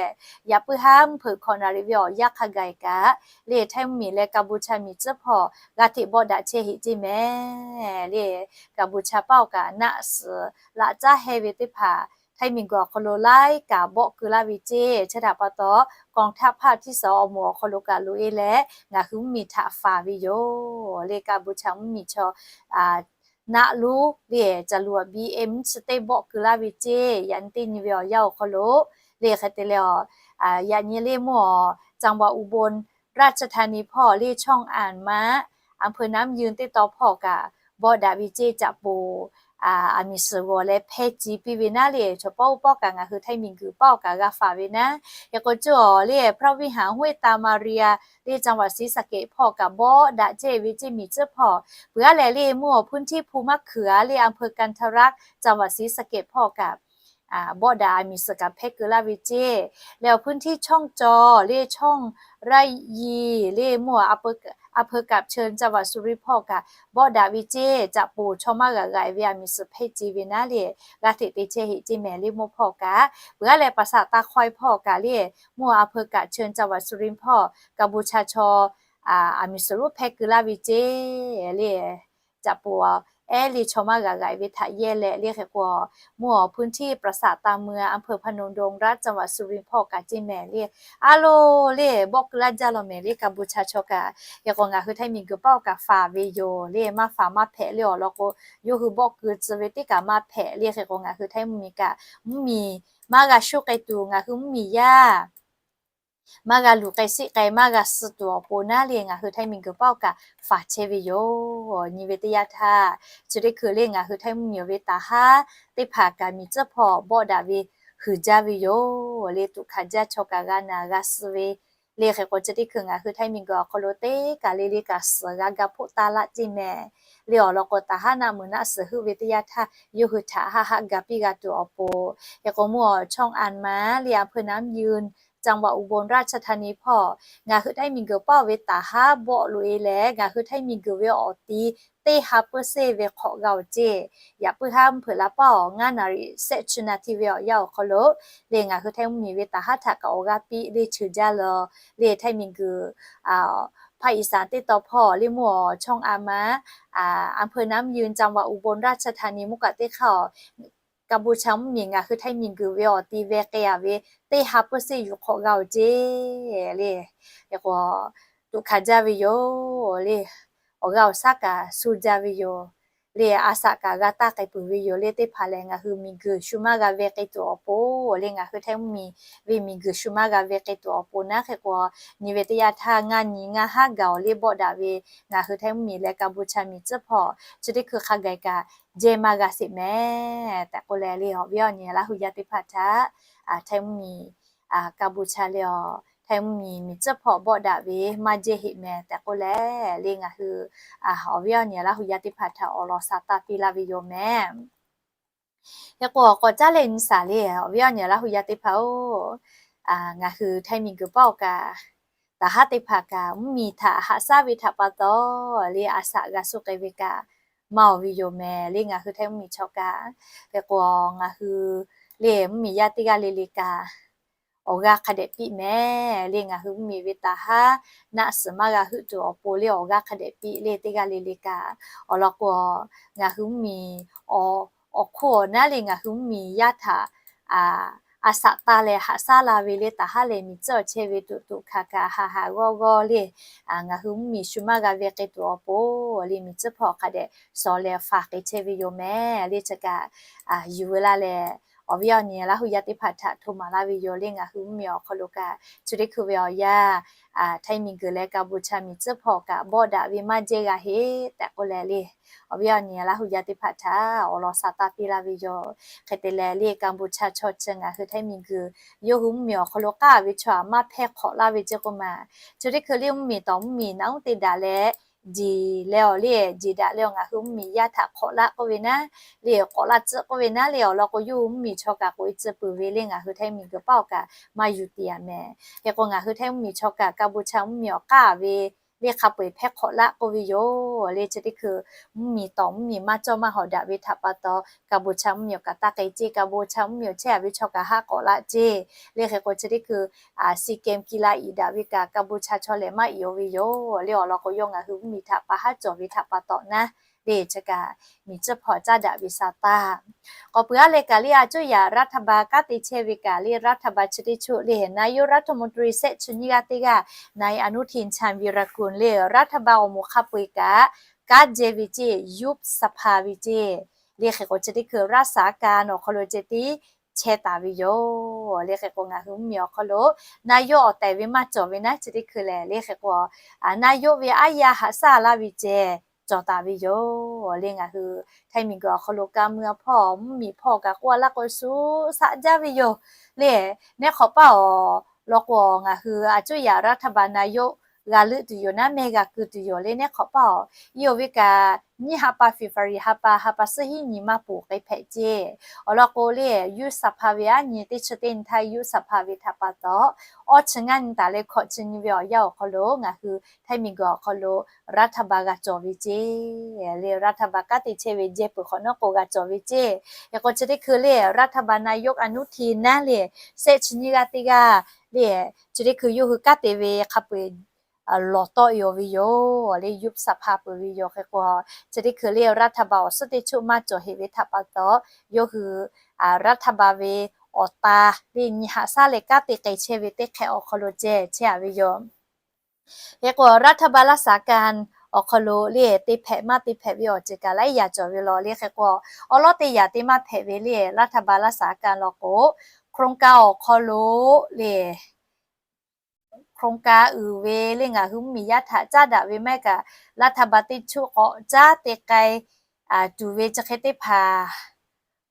Yaꞈ puiˉ haˉ mvuhˇ hpeuꞈ hkawꞈ naˍ riˍ ve awˬ yanˇ hk'a gaˬ kaꞈ le, Htaiˇ mvuhˇmiˬ leh Kaˍbuˍcha miˬ tcuhˉ hpawˇ g'aˇ hteꞈ bawˆ daꞈ chehˇ heˆ ceˇ mehˍ le. Kaˍbuˍcha paˇ-oˬ kaꞈ naˆ suhˍ laꞈ caˉ heh ve teˇ hpaˍ Htaiˇ miˬguiˬ awˬ hk'aw lo laiˉ kaꞈ bawˆ keu laˇ ve ceˇ. Chi htaꞈ pa taw, กองทัพภาคที่สอง awˬ moˍ awˬ hk'aw lo kaꞈ loꞈ-e leh ngaˬ hui mvuhˇmiˬ htaꞈ faˍ ve yoˬ le. Kaˍbuˍcha mvuhˇmiˬ chaw naˆ lonˉ le ca luˬ a biˇ eˇ mvuhˇ chi teˇ bawˆ keu laˇ ve ceˇ. Yaꞈ nyi teˇ nyi ve awˬ yanˇ awˬ hk'aw lo le hk'e te leh, yaꞈ nyi le mvuhˇ awˬ จังหวัดอุบลราชธานี hpawˇ le ช่องอ่านม้า อำเภอน้ำยืน teˇ taw hpawˇ kaꞈ bawˆ daꞈ ve ceˇ. Caꞈ poˍ aˬ miˍ suhˍ g'awˬ leh hpehˇ ci piˇ ve naˉ le. Chaw pawˆ oˇ pawˆ kaꞈ ngaˬ hui Htaiˇ miˬguiˬ paˇ-oˬ kaꞈ g'a faˍ ve naˉ. Hk'e k'o, cuˇ awˬ le พระวิหารห้วยตามาเรีย le จังหวัดศรีสะเกษ hpawˇ kaꞈ bawˆ daꞈ chehˇ ve ceˇ. Miˬ tcuhˉ hpawˇ peuˬ aˉ leh le mvuhˇ awˬ พื้นที่ภูมะเขือ le อำเภอกันทรลักษณ์ จังหวัดศรีสะเกษ hpawˇ kaꞈ bawˆ daꞈ aˬ miˍ suhˍ kaꞈ hpehˇ keu laˇ ve ceˇ. Leh awˬ พื้นที่ช่องจอก le ช่องระยี le mvuhˇ awˬ อำเภอ อำเภอกับเชิง จังหวัดสุรินทร์ hpawˇ kaꞈ bawˆ daꞈ ve ceˇ. Caꞈ poˍ chaw maˇ g'aꞈ g'aꞈ ve aˬ miˍ suhˍ hpehˇ ci ve naˉ le, g'aˇ hteꞈ te chehˇ heˆ ceˇ mehˍ le mvuhˇ hpawˇ kaꞈ. Peuˬ aˉ leh ปราสาทตาคอย hpawˇ kaꞈ le mvuhˇ อำเภอกับเชิง จังหวัดสุรินทร์ hpawˇ Kaˍbuˍcha chaw aˬ miˍ suhˍ lonˉ hpehˇ keu laˇ ve ceˇ le. Caꞈ poˍ ehˉ le chaw maˇ g'aꞈ g'aꞈ ve htaꞈ yehˇ leh le hk'e k'o, mvuhˇ awˬ พื้นที่ ปราสาทตาเมือง อำเภอพนมดงรัก จังหวัดสุรินทร์ hpawˇ kaꞈ ceˇ mehˍ le. A lo le bawˆ keu laˇ jaˇ law mehˍ le Kaˍbuˍcha chaw kaꞈ. Hk'e k'o, ngaˬ hui Htaiˇ miˬguiˬ paˇ-oˬ kaꞈ faˍ ve yoˬ le. Maˇ faˍ maˇ hpehꞈ le awˬ lawn k'o, yawˇ hui bawˆ keu tcuh ve teˇ kaꞈ maˇ hpehꞈ le. Hk'e k'o, ngaˬ hui Htaiˇ mvuhˇmiˬ kaꞈ mvuhˇmiˬ maˇ g'a shuˉ k'ai tuˬ, ngaˬ hui mvuhˇmiˬ yaˇ maˇ g'a luˬ k'ai sheˆ k'ai, maˇ g'a suh tuˬ awˬ pon naˉ le ngaˬ hui Htaiˇ miˬguiˬ paˇ-oˬ kaꞈ faˍ chehˇ ve yoˬ. Nyi ve teˇ yanˇ htaˇ, chi teˇ hkui le ngaˬ hui Htaiˇ mvuhˇmiˬ ve taˍ haˉ teˇ hpaˍ kaꞈ miˬ tcuhˉ hpawˇ bawˆ daꞈ ve huiˍ jaˇ ve yoˬ le. Tuꞈ hkanˍ jaˇ chaw kaꞈ g'a naˬ g'a suh ve le. Hk'e k'o, chi teˇ hkui ngaˬ hui Htaiˇ miˬguiˬ awˬ hk'aw lo teˇ kaˬ le le kaꞈ suhˍ g'a ga hpoˆ taˇ laˇ ceˇ mehˍ le. Awˬ lawn k'o, taˍ haˉ naˆ meuˍ naˆ suhˍ heuˆ ve teˇ yanˇ htaˇ yawˇ hui htaꞈ haˆ haˆ ga piˇ g'a tuˬ awˬ pon. Hk'e k'o, mvuhˇ awˬ ช่องอ่านม้า le อำเภอน้ำยืน จังหวัดอุบลราชธานี hpawˇ ngaˬ hui Htaiˇ miˬguiˬ paˇ-oˬ ve taˍ haˉ bawˆ loꞈ-e leh, ngaˬ hui Htaiˇ miˬguiˬ ve awˬ ti teˇ ha peuˬ seˇ ve hk'awꞈ g'a-oˬ ceˇ. Yaꞈ puiˉ haˉ mvuhˇ hpeuꞈ la paˇ-oˬ, ngaˇ naˍ riˍ shehˆ chi naˍ tiˇ ve awˬ yanˇ awˬ hk'aw lo le ngaˬ hui Htaiˇ mvuhˇmiˬ ve taˍ haˉ htaꞈ kaꞈ awˬ g'aˇ piˇ le cheuˬ jaˇ leh, le Htaiˇ miˬguiˬ ภาคอีสาน teˇ taw hpawˇ le mvuhˇ awˬ ช่องอ่านม้า อำเภอน้ำยืน จังหวัดอุบลราชธานี mvuhˇ kaꞈ teˇ hk'aˇ-oˬ, Kaˍbuˍcha mvuhˇmiˬ ngaˬ hui Htaiˇ miˬguiˬ ve awˬ ti ve k'ai-a ve teˇ ha peuˬ seˇ yuˬ hk'awꞈ g'a-oˬ ceˇ le. Hk'e k'o, tuꞈ hkanˍ jaˇ ve yoˬ le. Awˬ g'aˇ awˬ shaˉ kaꞈ shu jaˇ ve yoˬ le. A shaꞈ kaꞈ g'a taˇ k'ai peuˬ ve yoˬ le. Teˇ hpaˍ lehˬ, ngaˬ hui miˬguiˬ shu maˇ g'a ve k'ai tuˬ awˬ pon le, ngaˬ hui Htaiˇ mvuhˇmiˬ ve miˬguiˬ shu maˇ g'a ve k'ai tuˬ awˬ pon naˉ. Hk'e k'o, nyi ve teˇ yanˇ htaˇ ngaˇ nyi ngaˇ haˉ gaˬ-oˬ le bawˆ daꞈ ve ngaˬ hui Htaiˇ mvuhˇmiˬ leh Kaˍbuˍcha miˬ tcuhˉ hpawˇ chi teˇ hkui hk'a gaˬ kaꞈ jehˇ maˇ g'a sheˍ mehˍ tehꞈ k'oˆ leh le, awˬ viˉ awˬ nyi Laˇ hu yaˇ teˇ hpaˍ htaꞈ Htaiˇ mvuhˇmiˬ Kaˍbuˍcha le, Htaiˇ mvuhˇmiˬ miˬ tcuhˉ hpawˇ bawˆ daꞈ ve maˇ jehˇ heˆ mehˍ tehꞈ k'oˆ leh le, ngaˬ hui awˬ viˉ awˬ nyi Laˇ hu yaˇ teˇ hpaˍ htaꞈ awˬ lawn shaˍ taˇ piˇ laˇ ve yoˬ mehˍ. Hk'e k'o, k'awꞈ caˉ leh nyi shaˍ le, awˬ viˉ awˬ nyi Laˇ hu yaˇ teˇ hpaˍ-oˬ, ngaˬ hui Htaiˇ miˬguiˬ paˇ-oˬ kaꞈ, taˍ haˉ teˇ hpaˍ kaꞈ mvuhˇmiˬ htaꞈ haꞈ shaˉ ve htaꞈ pa taw le, a shaꞈ g'a shu k'ai ve kaꞈ maˇ-oˬ ve yoˬ mehˍ le, ngaˬ hui Htaiˇ mvuhˇmiˬ chaw kaꞈ. Hk'e k'o, ngaˬ hui le mvuhˇmiˬ yaˇ teˇ g'aˇ le le kaꞈ awˬ g'aˇ hk'a dehꞈ piˇ mehˍ le. Ngaˬ hui mvuhˇmiˬ ve taˍ haˉ naˆ suhˍ maˇ g'a heuˆ tuˬ awˬ pon le, awˬ g'aˇ hk'a dehꞈ piˇ le teˇ g'aˇ le le kaꞈ. Awˬ lawn k'o, ngaˬ hui mvuhˇmiˬ awˬ hk'oˆ awˬ naˉ le ngaˬ hui mvuhˇmiˬ yaˇ htaꞈ a a saꞈ taˇ leh haꞈ shaˉ la ve le, taˍ haˉ lehˬ miˬ tcuhˉ awˬ chehˇ ve tuꞈ tuꞈ hkanˍ hkanˍ haˍ haˍ g'awˇ g'awˇ le, ngaˬ hui mvuhˇmiˬ shu maˇ g'a ve k'ai tuˬ awˬ pon le, miˬ tcuhˉ hpawˇ hk'a dehꞈ shawˍ leh faˍ k'ai chehˇ ve yoˬ mehˍ le. Chi kaꞈ yuˬ veu laˇ leh, awˬ viˉ awˬ nyi Laˇ huˍ yaˇ teˇ hpaˍ htaꞈ hto maˍ laˇ ve yoˬ le. Ngaˬ hui mvuhˇmiˬ awˬ hk'aw lo kaꞈ chi teˇ hkui ve awˬ yanˇ, Htaiˇ miˬguiˬ leh Kaˍbuˍchaˇ miˬ tcuhˉ hpawˇ kaꞈ bawˆ daꞈ ve maˇ jehˇ g'a heˆ tehꞈ k'oˆ leh le, awˬ viˉ awˬ nyi Laˇ huˍ yaˇ teˇ hpaˍ htaꞈ awˬ lawn sha taˇ piˇ laˇ ve yoˬ. Hk'e te leh le, Kaˍbuˍchaˇ chaw chi ngaˬ hui Htaiˇ miˬguiˬ yawˇ hui mvuhˇmiˬ awˬ hk'aw lo k'aˉ ve chaw aꞈ maˇ hpehˇ hk'awꞈ laˇ ve ceˇ k'oˆ ma. Chi teˇ hkui le mvuhˇmiˬ tawˍ mvuhˇmiˬ naꞈ uˉ te daꞈ leh, jeˬ leh awˬ le, jeˬ daꞈ leh awˬ ngaˬ hui mvuhˇmiˬ yaˇ htaꞈ hk'awꞈ laˇ k'oˆ ve naˉ le, k'awꞈ laˇ tcuhˆ k'oˆ ve naˉ le, awˬ lawn k'o yawˇ hui mvuhˇmiˬ chaw kaꞈ k'oꞈ e tcuh peuˬ ve le, ngaˬ hui Htaiˇ miˬguiˬ paˆ awˬ kaꞈ maˇ yuˬ tiˍ yaꞈ mehˍ. Hk'e k'o ngaˬ hui Htaiˇ mvuhˇmiˬ chaw kaꞈ Kaˍbuˍchaˇ mvuhˇmiˬ awˬ k'aˉ ve le hk'a peu-eˬ hpehˇ hk'awꞈ laˇ k'oˆ ve yoˬ le. Chi teˇ hkui mvuhˇmiˬ tawˍ mvuhˇmiˬ maˇ cawˇ maˇ hawˍ daꞈ ve htaꞈ pa taw, Kaˍbuˍchaˇ mvuhˇmiˬ awˬ kaꞈ taˇ k'ai ceˇ. Kaˍbuˍchaˇ mvuhˇmiˬ awˬ chehˇ a ve chaw kaꞈ haˉ k'awꞈ laˇ ceˇ le. Hk'e k'o chi teˇ hkui Siˍkehˍ kiˇ la iˍ daꞈ ve kaꞈ Kaˍbuˍchaˇ chaw lehˬ maˇ iˍ oˬ ve yoˬ le. Awˬ lawn k'o yawˇ ngaˬ hui mvuhˇmiˬ htaꞈ pa haˉ cawˬ ve htaꞈ pa taw naˉ le, chi kaꞈ miˬ tcuhˉ hpawˇ caˉ daꞈ ve sha taˇ. K'awꞈ peuˬ aˉ leh kaꞈ le, a cuˇ yaꞈ รัฐบาล kanˉ te chehˇ ve kaꞈ le, รัฐบาล chi teˇ choˆ le, นายกรัฐมนตรี shehˆ chi nyiˇ g'aˇ teˇ g'aˇ นายอนุทิน ชาญวีรกูล le, รัฐบาล awˬ moˍ hk'a peu-eˬ kaꞈ kanˉ jehˇ ve ceˇ, ยุบสภา ve ceˇ le. Hk'e k'o chi teˇ hkui รักษาการ awˬ hk'aw lo ceh tiˉ chehˇ taˍ ve yoˬ le. Hk'e k'o ngaˬ hui mvuhˇmiˬ awˬ hk'aw lo นายก awˬ tehˬ ve maˇ cawˬ ve naˉ, chi teˇ hkui lehˬ le. Hk'e k'o นายก ve aˉ yaˇ haꞈ shaˉ laˇ ve ceh cawˬ taˍ ve yoˬ le. Ngaˬ hui Htaiˇ miˬguiˬ awˬ hk'aw lo ka mui a hpawˇ mvuhˇmiˬ hpawˇ kaꞈ k'oˆ a laˇ k'o shu shaˆ jaˇ ve yoˬ le. Neˉ hk'awꞈ paˇ awˬ lawn k'o ngaˬ hui a cuˇ yaꞈ รัฐบาล นายก g'a leuˆ tuˬ yoˬ naˉ mehˇ g'a keu tuˬ yoˬ le. Neˉ hk'awꞈ paˇ awˬ iˉ oˬ ve kaꞈ nyiˇ ha pa February ha pa ha pa suhˉ hiˉ nyi maˇ poˬ k'ai hpehꞈ ceˇ. Awˬ lawn k'o le, ยุบสภา ve aˉ nyi teˇ chi teˇ nyi htaˇ ยุบสภา ve htaꞈ pa taw, awˇ chi ngaˇ nyi taˍ leh hkawꞈ chi nyi ve awˬ yanˇ awˬ hk'aw lo ngaˬ hui Htaiˇ miˬguiˬ awˬ hk'aw lo รัฐบาล g'a cawˬ ve ceˇ le. รัฐบาล kanˉ te chehˇ ve jehˇ peuˬ hk'awꞈ nawˉ k'o g'a cawˬ ve ceˇ. Hk'e k'o chi teˇ hkui le รัฐบาล นายก อนุทิน naˉ le, shehˆ chi nyiˇ g'aˇ teˇ g'aˇ le, chi teˇ hkui yawˇ hui kanˉ te ve hk'a peu-eˬ lawˬ tawˆ e oˬ ve yoˬ le, ยุบสภา peuˬ ve yoˬ. Hk'e k'o chi teˇ hkui le รัฐบาล awˬ suhˉ teˇ choˆ maˇ cawˬ heꞈ ve htaꞈ pa taw, yawˇ hui รัฐบาล ve awˬ ta le nyi haꞈ shaˉ leh kanˉ te k'ai chehˇ ve teˇ hk'ehꞈ awˬ hk'aw lo ceh chehˇ a ve yoˬ. Hk'e k'o รัฐบาล รักษาการ awˬ hk'aw lo le te hpehꞈ maˇ te hpehꞈ ve awˬ ceuˬ kaꞈ laiˉ yaꞈ cawˬ ve law le. Hk'e k'o awˉ lawˉ teˇ yaꞈ te maˇ hpehꞈ ve le รัฐบาล รักษาการ law k'o, โครงการ awˬ hk'aw lo le โครงการ uiˍ ve le ngaˬ hui mvuhˇmiˬ yaˇ htaꞈ caˉ daꞈ ve maˇ heˆ kaꞈ, รัฐบาล teˇ choˆ k'awꞈ caˉ te k'ai tuˬ ve chi hk'e teˇ hpaˍ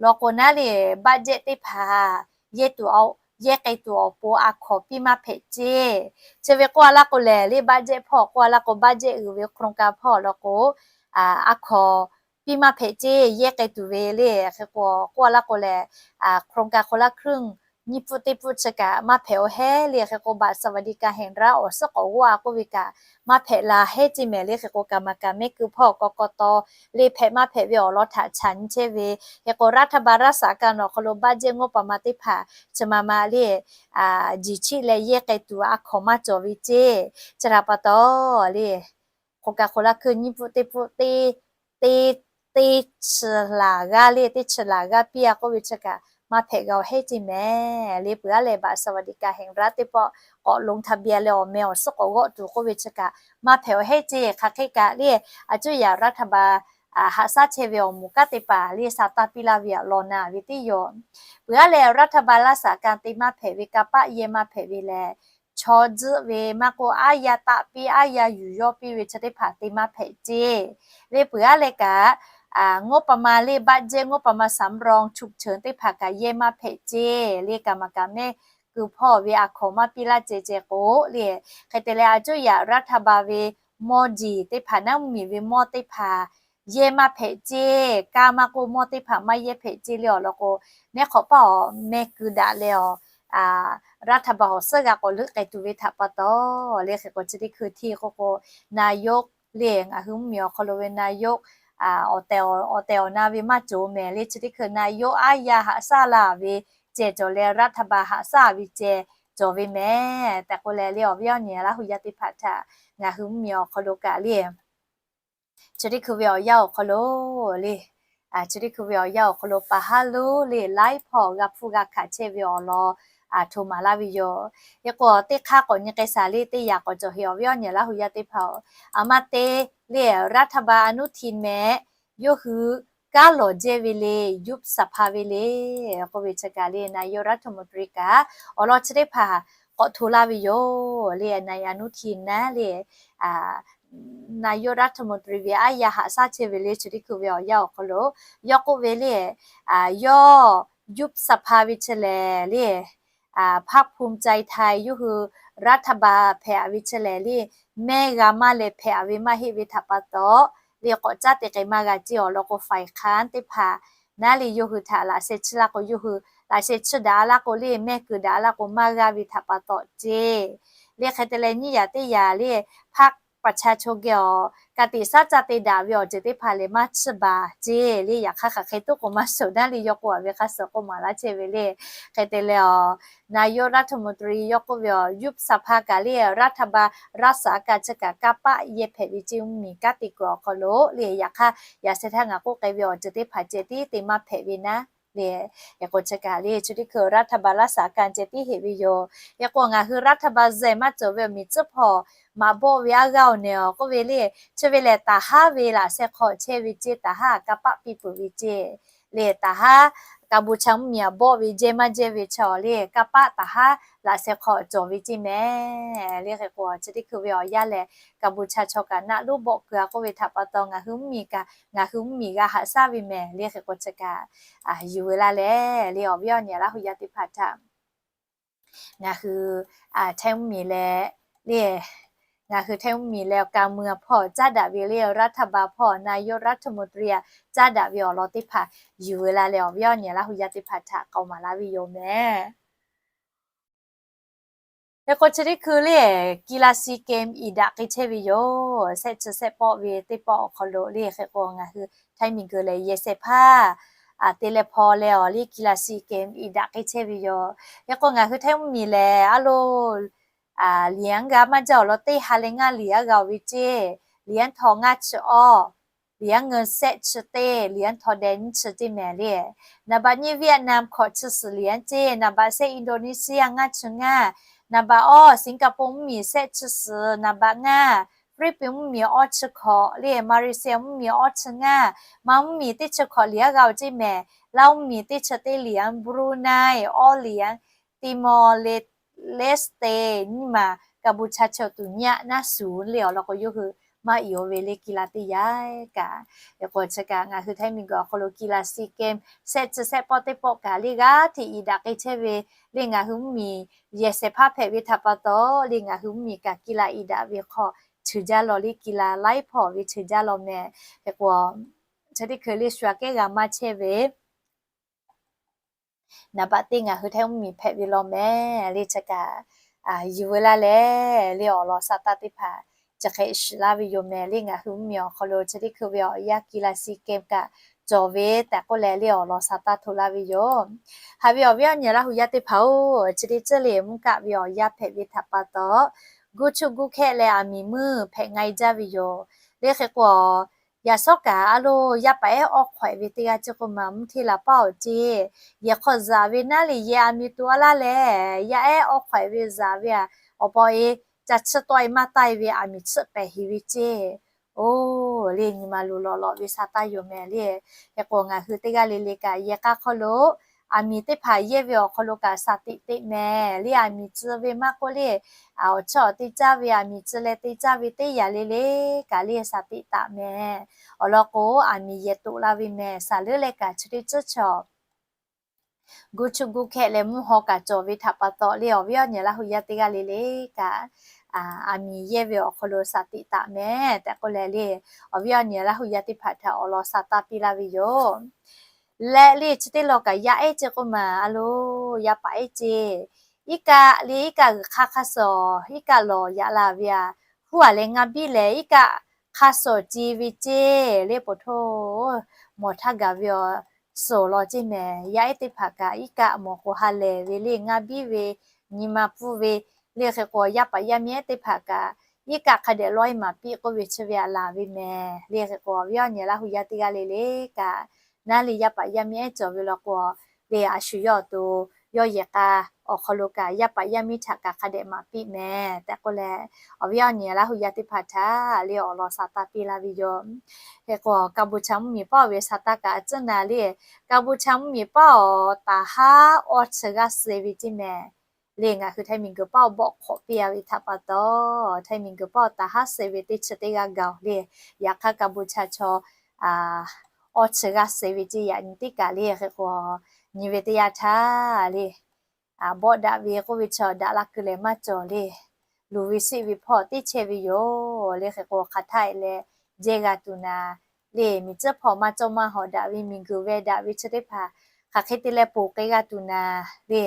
law k'o naˉ le, budget teˇ hpaˍ yehˇ tuˬ, yehˇ k'ai tuˬ awˬ pon a hkawnˍ piˇ maˇ hpehꞈ ceˇ. Chi ve k'oˆ a laˇ k'o lehˬ le, budget hpawˇ k'oˆ a laˇ k'o, budget uiˍ ve โครงการ hpawˇ law k'o, a hkawnˍ piˇ maˇ hpehꞈ ceˇ, yehˇ k'ai tuˬ ve le. Hk'e k'o k'oˆ a laˇ k'o lehˬ, โครงการ คนละครึ่ง nyiˇ pfuhˆ teˇ pfuhˆ chi kaꞈ maˇ hpehꞈ oˬ heˆ le. Hk'e k'o บัตรสวัสดิการแห่งรัฐ awˬ suhˉ k'awꞈ g'awˇ a k'oˆ ve kaꞈ maˇ hpehꞈ la heˆ ceˇ mehˍ le. Hk'e k'o กรรมการ mehˆ keu hpawˇ กกต le hpehꞈ maˇ hpehꞈ ve awˬ lawn htaꞈ chaꞈ nyi chehˇ ve. Hk'e k'o รัฐบาล รักษาการ awˬ hk'aw lo budget งบประมาณ teˇ hpaˍ chi ma ma le, jiˬ chiˆ leh yehˇ k'ai tuˬ a hkawnˍ maˇ cawˬ ve ceˇ. Chi htaꞈ pa taw le, โครงการ คนละครึ่ง nyiˇ pfuhˆ teˇ pfuhˆ teˇ, teˇ, teˇ chi laˬ g'aˇ le, teˇ chi laˬ g'aˇ piˇ a k'oˆ ve chi kaꞈ maˇ hpehꞈ g'a oˬ heˆ ceˇ mehˍ le. Peuˬ aˉ leh บัตรสวัสดิการแห่งรัฐ teˇ pawˆ k'awꞈ ลงทะเบียน leh awˬ meh awˬ suhˉ k'awꞈ g'awˆ tuˬ k'oˆ ve chi kaꞈ maˇ hpehꞈ oˬ heˆ ceˇ. Hk'aˬ hk'e kaꞈ le, a cuˇ yaꞈ รัฐบาล haꞈ shaˉ chehˇ ve awˬ moˍ kanˉ te paˍ le sha taˇ piˇ laˇ ve awˬ lawn na ve teˇ yoˬ. Peuˬ aˉ leh รัฐบาล รักษาการ te maˇ hpehꞈ ve kanˇ paˆ yehˇ maˇ hpehꞈ ve lehˬ, chaw tzuhˆ ve maˇ k'oˆ, aˉ yaˇ taˆ piˇ, aˉ yaˇ yuˬ yawˇ piˇ ve chi teˇ hpaˍ te maˇ hpehꞈ ceˇ. Le peuˬ aˉ leh kaꞈ, งบประมาณ le budget งบประมาณสำรอง ฉุกเฉิน teˇ hpaˍ kaꞈ yehˇ maˇ hpehꞈ ceˇ. Le กรรมการ mehˆ keu hpawˇ ve a hkawnˍ maˇ piˇ laˇ ceh ceh k'o le, hk'e te leh a cuˇ yaꞈ รัฐบาล ve mawˇ jeˬ teˇ hpaˍ naˉ mvuhˇmiˬ ve mawˇ teˇ hpaˍ yehˇ maˇ hpehꞈ ceˇ. Kanˇ maˇ k'oˆ mawˇ teˇ hpaˍ maˇ yehˇ hpehꞈ ceˇ le. Awˬ lawn k'o, neˉ hk'awꞈ paˇ awˬ meh keu daꞈ leh awˬ รัฐบาล awˬ suhˉ g'a k'awꞈ leuˆ k'ai tuˬ ve htaꞈ pa taw le. Hk'e k'o chi teˇ hkui htiˇ k'oˆ k'o, นายก le ngaˬ hui mvuhˇmiˬ awˬ hk'aw lo ve นายก awˬ tehˬ awˬ na ve maˇ cawˬ mehˍ le. Chi teˇ hkui นายก aˉ yaˇ haꞈ shaˉ la ve ceh cawˬ leh รัฐบาล haꞈ shaˉ ve ceh cawˬ ve mehˍ tehꞈ k'oˆ leh le, awˬ viˉ awˬ nyi Laˇ huˍ yaˇ teˇ hpaˍ htaꞈ ngaˬ hui mvuhˇmiˬ awˬ hk'aw lo kaꞈ le, chi teˇ hkui ve awˬ yanˇ awˬ hk'aw lo le, chi teˇ hkui ve awˬ yanˇ awˬ hk'aw lo paˍ haˉ lonˉ le laiˉ hpawˇ g'a hpfuhˇ g'a hkanˍ chehˇ ve awˬ lawn htoꞈ maˍ laˇ ve yoˬ. Hk'e k'o, teˇ hk'aˇ k'awꞈ nyi k'ai shaˍ le teˇ yanˇ k'awꞈ cawˬ heꞈ awˬ viˉ awˬ nyi Laˇ hu yaˇ teˇ hpaˍ-oˬ, aˬ ma te le รัฐบาลอนุทิน mehˍ yawˇ hui kanˉ lawˬ jehˇ ve le, ยุบสภา ve le k'oˆ ve chi kaꞈ le นายกรัฐมนตรี kaꞈ awˬ lawn chi teˇ hpaˍ k'awꞈ hto laˇ ve yoˬ le. นายกอนุทิน naˉ le นายกรัฐมนตรี ve aˉ yaˇ haꞈ shaˉ chehˇ ve le chi teˇ hkui ve awˬ yanˇ awˬ hk'aw lo yawˇ k'oˆ ve le, yawˇ ยุบสภา ve chi lehˬ le พรรคภูมิใจไทย yawˇ hui รัฐบาล hpehꞈ ve chi lehˬ le, mehˆ g'a maˇ leh hpehꞈ ve maˇ heˆ ve htaꞈ pa taw le k'awꞈ caˉ te k'ai maˇ g'a ceˇ. Awˬ lawn k'o ฝ่ายค้าน teˇ hpaˍ naˉ le yawˇ hui htaꞈ laꞈ sheh chiˇ laˇ k'o, yawˇ hui laꞈ sheh chiˇ daꞈ laˇ k'o le mehˆ keu daꞈ laˇ k'o maˇ g'aˇ ve htaꞈ pa taw ceˇ. Le hk'e te leh nyiˇ yaꞈ teˇ yaꞈ le พรรคประชาชน geh awˬ ka tiꞈ shaˉ caˇ te daꞈ ve awˬ ceuˬ teˇ hpaˍ lehˬ maˇ chiˇ baˬ ceˇ le. Yaꞈ hk'aˇ hk'aˬ hk'e tuˉ k'o maˇ shawˍ naˉ le yawˇ k'oˆ a ve hk'a suh k'oˆ maˍ laˇ chehˇ ve le. Hk'e te leh awˬ นายกรัฐมนตรี yawˇ k'oˆ ve awˬ ยุบสภา kaꞈ le รัฐบาลรักษาการ chi kaꞈ kanˇ paˆ yehˇ hpehꞈ ve ceˇ. Mvuhˇmiˬ kanˉ te kuiˬ awˬ hk'aw lo le yaꞈ hk'aˇ yaꞈ sheh htaˇ ngaˬ k'oˆ k'ai ve awˬ ceuˬ teˇ hpaˍ ceh tiˉ te maˇ hpehꞈ ve naˉ le. Hk'e k'o chi kaꞈ le chi teˇ hkui รัฐบาลรักษาการ ceh tiˉ heꞈ ve yoˬ. Hk'e k'o ngaˬ hui รัฐบาล zehˬ maˇ cawˬ ve awˬ miˬ tcuhˉ hpawˇ maꞈ bawˆ ve aˉ g'aˇ awˬ nehˬ awˬ k'oˆ ve le, chi ve lehˬ taˍ haˉ ve laꞈ sheh hk'aw chehˇ ve ceˇ, taˍ haˉ kanˇ paˆ piˇ peuˬ ve ceˇ. Le taˍ haˉ Kaˍbuˍchaˇ mvuhˇmiˬ aꞈ bawˆ ve jehˇ maˇ jehˇ ve chi awˬ le kanˇ paˆ taˍ haˉ laꞈ sheh hk'aw cawˬ ve ceˇ mehˍ. Le hk'e k'o chi teˇ hkui ve awˬ yanˇ lehˬ Kaˍbuˍchaˇ chaw kaꞈ naˆ lonˉ bawˆ keu a k'oˆ ve htaꞈ pa taw ngaˬ hui mvuhˇmiˬ kaꞈ ngaˬ hui mvuhˇmiˬ g'a haꞈ shaˉ ve mehˍ. Le hk'e k'o chi kaꞈ yuˬ ve laˇ leh le awˬ viˉ awˬ nyi Laˇ hu yaˇ teˇ hpaˍ htaꞈ ngaˬ hui Htaiˇ mvuhˇmiˬ leh le ngaˬ hui Htaiˇ mvuhˇmiˬ leh awˬ ka mui a hpawˇ caˉ daꞈ ve le awˬ รัฐบาล hpawˇ นายกรัฐมนตรี a caˉ daꞈ ve awˬ lawn teˇ hpaˍ yuˬ ve laˇ leh awˬ viˉ awˬ nyi Laˇ hu yaˇ teˇ hpaˍ htaꞈ k'aoˍ maˍ laˇ ve yoˬ mehˍ. Hk'e k'o chi teˇ hkui le กีฬาซีเกม iˍ daꞈ k'ai chehˇ ve yoˬ. Shehˆ chi shehˆ pawˆ ve teˇ pawˆ awˬ hk'aw lo le hk'e k'o ngaˬ hui Htaiˇ miˬguiˬ lehˬ yehˬ shehˍ hpaˇ te leh hpaw leh awˬ le กีฬาซีเกม iˍ daꞈ k'ai chehˇ ve yoˬ. Hk'e k'o ngaˬ hui Htaiˇ mvuhˇmiˬ lehˬ a lo liˍ anˉ g'a maˇ jaˇ awˬ lawn teˇ ha leh ngaˇ liˍ aˉ g'a oˬ ve ceˇ. Liˍ anˉ htaw ngaˇ chi awˇ, liˍ anˉ ngeu shehˆ chi teˇ, liˍ anˉ htaw deh nyiˇ chi teˇ mehˍ le. Naˍ baꞈ nyiˇ เวียดนาม hkawꞈ chi suhˍ liˍ anˉ ceˇ. Naˍ baꞈ shehˆ อินโดนีเซีย ngaˇ chi ngaˇ. Naˍ baꞈ awˇ สิงคโปร์ mvuhˇmiˬ shehˆ chi suhˍ. Naˍ baꞈ ngaˇ ฟิลิปปินส์ mvuhˇmiˬ awˇ chi hkawꞈ le. มาเลเซีย mvuhˇmiˬ awˇ chi ngaˇ. Ma mvuhˇmiˬ teˇ chi hkawꞈ liˍ aˉ g'a oˬ ceˇ mehˍ. Laˇ mvuhˇmiˬ teˇ chi teˇ liˍ anˉ บรูไน awˇ liˍ anˉ Timor-Leste nyiˇ maˬ Kaˍbuˍchaˇ chaw tuˬ nyaˆ naˉ suˍ le awˬ lawn k'o yawˇ hui maˇ iˍ oˬ ve le กีฬา teˇ yanˇ kaꞈ. Hk'e k'o chi kaꞈ ngaˬ hui Htaiˇ miˬguiˬ awˬ hk'aw lo กีฬาซีเกม shehˆ chi shehˆ pawˆ teˇ pawˆ kaꞈ le g'aˇ hteꞈ iˍ daꞈ k'ai chehˇ ve le ngaˬ hui mvuhˇmiˬ yehˬ shehˍ hpaˇ hpehꞈ ve htaꞈ pa taw le ngaˬ hui mvuhˇmiˬ kaꞈ กีฬา iˍ daꞈ ve hk'aw cheuˬ jaˇ law le กีฬา laiˉ hpawˇ ve cheuˬ jaˇ law mehˍ. Hk'e k'o chi teˇ hkui le shu aꞈ kehˉ g'a maˇ chehˇ ve naˍ baꞈ teˇ ngaˬ hui Htaiˇ mvuhˇmiˬ hpehꞈ ve law mehˍ le chi kaꞈ yuˬ ve laˇ leh le awˬ lawn sa taˇ teˇ hpaˍ chi hk'e shiˍ laˇ ve yoˬ mehˍ le. Ngaˬ hui mvuhˇmiˬ awˬ hk'aw lo chi teˇ hkui ve awˬ yanˇ กีฬาซีเกม kaꞈ cawˬ ve tehꞈ k'oˆ leh le awˬ lawn sa taˇ hto laˇ ve yoˬ. Haꞈ ve awˬ viˉ awˬ nyi Laˇ hu yaˇ teˇ hpaˍ-oˬ, chi teˇ ceuˬ le mvuhˇ kaˆ ve awˬ yanˇ hpehꞈ ve htaꞈ pa taw, guˇ chuˇ guˇ hkehˆ leh aˬ miˍ meuˇ hpehꞈ nga e jaˇ ve yoˬ. Le hk'e k'o, yaꞈ shawˉ kaꞈ a lo yaˇ paˍ ehˉ awˇ hk'awꞈ e ve teˇ g'aˇ ceˇ k'oˆ ma mvuhˇ hteˇ la paˇ awˬ ceˇ. Yehˬ hk'aw zuhꞈ ve naˉ le yehˬ aˬ miˍ tuˬ a laˇ lehˬ, yaˇ ehˉ awˇ hk'awꞈ e ve zuhꞈ ve a, awˬ pa e ca chiˇ tawˆ e maˇ taˇ e ve aˬ miˍ chiˇ pehˍ heˍ ve ceˇ. Oˬ, le nyi ma luˬ lawꞈ lawꞈ ve sa taˇ yoˬ mehˍ le. Hk'e k'o ngaˬ hui teˇ g'aˇ le le kaꞈ yehˬ k'a hk'aw lo aˬ miˍ teˇ hpaˍ yehˇ ve awˬ hk'aw lo kaꞈ shaˍ tiꞈ teꞈ mehˍ le. Aˬ miˍ tcuh ve maˇ k'oˆ le, awˬ chiˇ awˬ te caˇ ve aˬ miˍ tcuh leh te caˇ ve teˇ yanˇ le le kaꞈ le shaˍ tiꞈ taˍ mehˍ. Awˬ lawn k'o, aˬ miˍ yehˬ toꞈ la ve mehˍ. Shaˍ leuˉ leh kaꞈ chi teˇ ceuˬ chaw guˇ chuˇ guˇ hkehˆ leh mvuhˇ haw kaꞈ cawˬ ve htaꞈ pa taw le awˬ viˉ awˬ nyi Laˇ hu yaˇ teˇ g'aˇ le le kaꞈ aˬ miˍ yehˇ ve awˬ hk'aw lo shaˍ tiꞈ taˍ mehˍ tehꞈ k'oˆ leh le, awˬ viˉ awˬ nyi Laˇ hu yaˇ teˇ hpaˍ htaꞈ awˬ lawn sa taˇ piˇ laˇ ve yoˬ. Leh le chi teˇ law kaꞈ yaˇ ehˉ ceˇ k'oˆ ma a lo, yaˇ paˍ ehˉ ceˇ. Iˉ kaˆ le iˉ kaˆ g'uiˬ hk'aˇ hk'aˇ suhˍ iˉ kaˆ lawˬ yaꞈ la ve a, huˉ a leh ngaˇ biˇ lehˬ iˉ kaˆ hk'aˇ suhˍ ce ve ceˇ le. Poˬ htoˇ mawˬ htaˇ gaˬ ve awˬ suhˍ law ceˇ mehˍ. Yaˇ ehˉ teˇ hpaˍ kaꞈ iˉ kaˆ mawˬ k'o ha lehˬ ve le ngaˇ biˇ ve nyi ma pfuhˇ ve le. Hk'e k'o yaˇ paˍ yaˇ miˇ ehˉ teˇ hpaˍ kaꞈ iˉ kaˆ hk'a dehꞈ lawˇ e maˍ piˇ k'oˆ ve chi ve a laˬ ve mehˍ le. Hk'e k'o awˬ viˉ awˬ nyi Laˇ hu yaˇ teˇ g'aˇ le le kaꞈ naˉ le yaˇ paˍ yaˇ miˇ ehˉ cawˬ ve law k'o, le a shu yawˇ awˬ to yawˇ yehˬ k'a awˬ hk'aw lo kaꞈ yaˇ paˍ yaˇ miˇ htaꞈ kaꞈ hk'a dehꞈ maˍ piˇ meh tehꞈ k'oˆ leh, awˬ viˉ awˬ nyi Laˇ hu yaˇ teˇ hpaˍ htaꞈ le awˬ lawn sa taˇ piˇ laˇ ve yoˬ. Hk'e k'o, Kaˇ bon chaˇ mvuhˇ miˬ paˉ oˬ ve sa taˇ kaꞈ a tcuhˉ na le, Kaˇ bon chaˇ mvuhˇ miˬ paˉ oˬ taˍ haˉ awˇ chi g'aˇ suh ve ceˇ meh. Le ngaˬ hui Htaiˇ miˬguiˬ paˉ oˬ bawˆ hk'awꞈ piˇ a ve htaꞈ pa taw, Htaiˇ miˬguiˬ paˉ oˬ taˍ haˉ suh ve teˇ chi teˇ g'aˇ gaˬ oˬ le, yaꞈ hk'aˇ Kaˇ bon chaˇ chaw awˇ chi g'aˇ suh ve ceˇ yaꞈ nyi teˇ kaꞈ le. Hk'e k'o, nyi ve teˇ yanˇ htaˇ le, bawˆ daꞈ ve k'oˆ ve chaw daꞈ la kuiˬ lehˬ maˇ cawˬ le. Luˬ ve siˆ ve hpawˇ teˇ chehˇ ve yoˬ le. Hk'e k'o, hk'aˬ htaˇ e leh jehˇ g'a tuˬ naˍ le, miˬ tcuhˉ hpawˇ maˇ cawˇ maˇ hawˍ daꞈ ve miˬguiˬ veh daꞈ ve chi teˇ hpaˍ hk'aˬ hk'e te leh ponˬ k'ai g'a tuˬ naˍ le.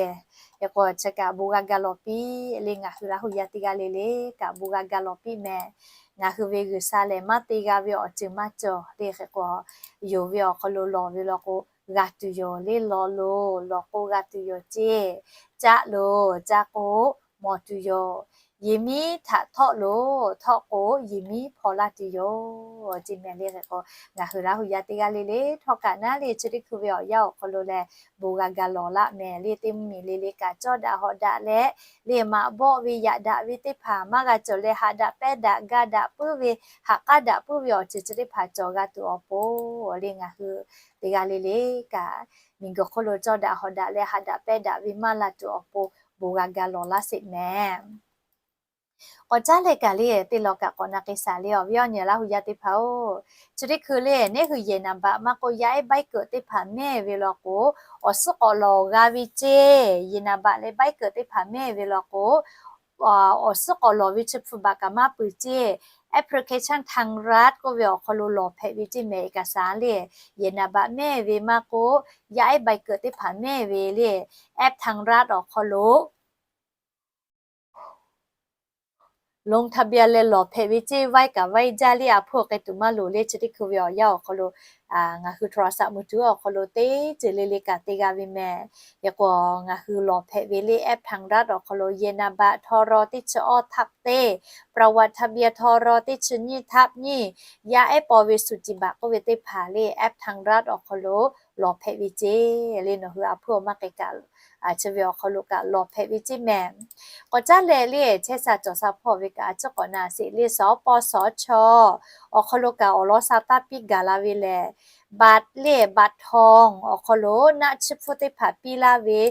Hk'e k'o, chi kaꞈ bon g'a ga lawˬ piˇ le, ngaˬ hui Laˇ hu yaˇ teˇ g'aˇ le le kaꞈ bon g'a ga lawˬ piˇ meh. Ngaˬ hui ve G'uiˬsha lehˬ maˇ te g'a ve awˬ ceuˬ maˇ cawˬ le. Hk'e k'o, yonˍ ve awˬ hk'aw lo lawˬ ve law k'o, g'a tuˬ yoˬ le. Lawˬ loˬ, lawˬ k'o g'a tuˬ yoˬ ceˇ. Caˆ loˬ, caˆ k'o mawˬ tuˬ yoˬ. Yehˬ miˉ htaꞈ htawˆ loˬ, htawˆ k'o yehˬ miˉ hpaw laˇ tuˬ yoˬ ceˇ meh le. Hk'e k'o, ngaˬ hui Laˇ hu yaˇ teˇ g'aˇ le le htawˇ kaꞈ naˉ le chi teˇ hkui ve awˬ yanˇ awˬ hk'aw lo lehˬ bon g'a ga lawˬ laˇ meh le. Teˇ mvuhˇ miˬ le le kaꞈ cawˇ daꞈ hawˍ daꞈ leh le maꞈ bawˆ ve yaꞈ daꞈ ve teˇ hpaˍ maˇ g'a cawˬ leh, haꞈ daꞈ pehnˇ daꞈ ga daꞈ puiˉ ve, haꞈ k'aˉ daꞈ puiˉ ve awˬ ceuˬ chi teˇ hpaˍ cawˬ g'a tuˬ awˬ pon le, ngaˬ hui teˇ g'aˇ le le kaꞈ miˬguiˬ hk'oˆ lo cawˇ daꞈ hawˍ daꞈ leh haꞈ daꞈ pehnˇ daꞈ ve maˇ la tuˬ awˬ pon bon g'a ga lawˬ laˇ sheˍ meh. K'awꞈ caˉ leh kaꞈ le teˇ law kaꞈ k'awꞈ na k'ai shaˍ le, awˬ viˉ awˬ nyi Laˇ hu yaˇ teˇ hpaˍ oˬ. Chi teˇ hkui le neˉ hui yehˬ naˍ baꞈ maˇ k'oˆ yaˇ ehˉ baiˉ keuꞈ teˇ hpaˍ mehˇ ve law k'o, awˬ suhˉ k'awꞈ lawˬ g'a ve ceˇ. Yehˬ naˍ baꞈ leh baiˉ keuꞈ teˇ hpaˍ mehˇ ve law k'o, awˬ suhˉ k'awꞈ lawˬ ve chi hpu baꞈ kaꞈ maˇ peuˬ ceˇ. Application Thangrath k'oˆ ve awˬ hk'aw lo lawˬ hpehꞈ ve ceˇ meh. Eˬ kaꞈ shaˍ le, yehˬ naˍ baꞈ mehˇ ve maˇ k'oˆ, yaˇ ehˉ baiˉ keuꞈ teˇ hpaˍ mehˇ ve le, app Thangrath awˬ hk'aw lo ลงทะเบียน leh lawˬ hpehꞈ ve ceˇ. Vaiˇ kaꞈ vaiˇ jaˇ le, a hpuˇ k'ai tuˬ maˇ loˍ le. Chi teˇ hkui ve awˬ yanˇ awˬ hk'aw lo ngaˬ hui โทรศัพท์มือถือ awˬ hk'aw lo teˇ ceuˬ le le kaꞈ te g'a ve meh. Hk'e k'o, ngaˬ hui lawˬ hpehꞈ ve le app Thangrath awˬ hk'aw lo yehˬ naˍ baꞈ ทร teˇ chi awˇ ทับ teˇ, ประวัติทะเบียน ทร teˇ chi nyiˇ ทับ nyiˇ, yaˇ ehˉ paw ve สูติบัตร k'oˆ ve teˇ hpaˍ le app Thangrath awˬ hk'aw lo lawˬ hpehꞈ ve ceˇ le. Nawˬ hui a hpuˇ awˬ maˇ k'ai kaꞈ, chi ve awˬ hk'aw lo kaꞈ lawˬ hpehꞈ ve ceˇ meh. K'awꞈ caˉ leh le chehˇ sha cawˬ sha hpawˇ ve kaꞈ a ciˉ k'awꞈ na sheˍ le. Sawˉ pawˇ sawˉ chaw awˬ hk'aw lo kaꞈ awˬ lawn sha taˇ piˇ gaˬ la ve lehˬ, บัตร le บัตรทอง awˬ hk'aw lo naˆ chiˇ hpfuhˇ teˇ hpaˍ piˇ laˇ ve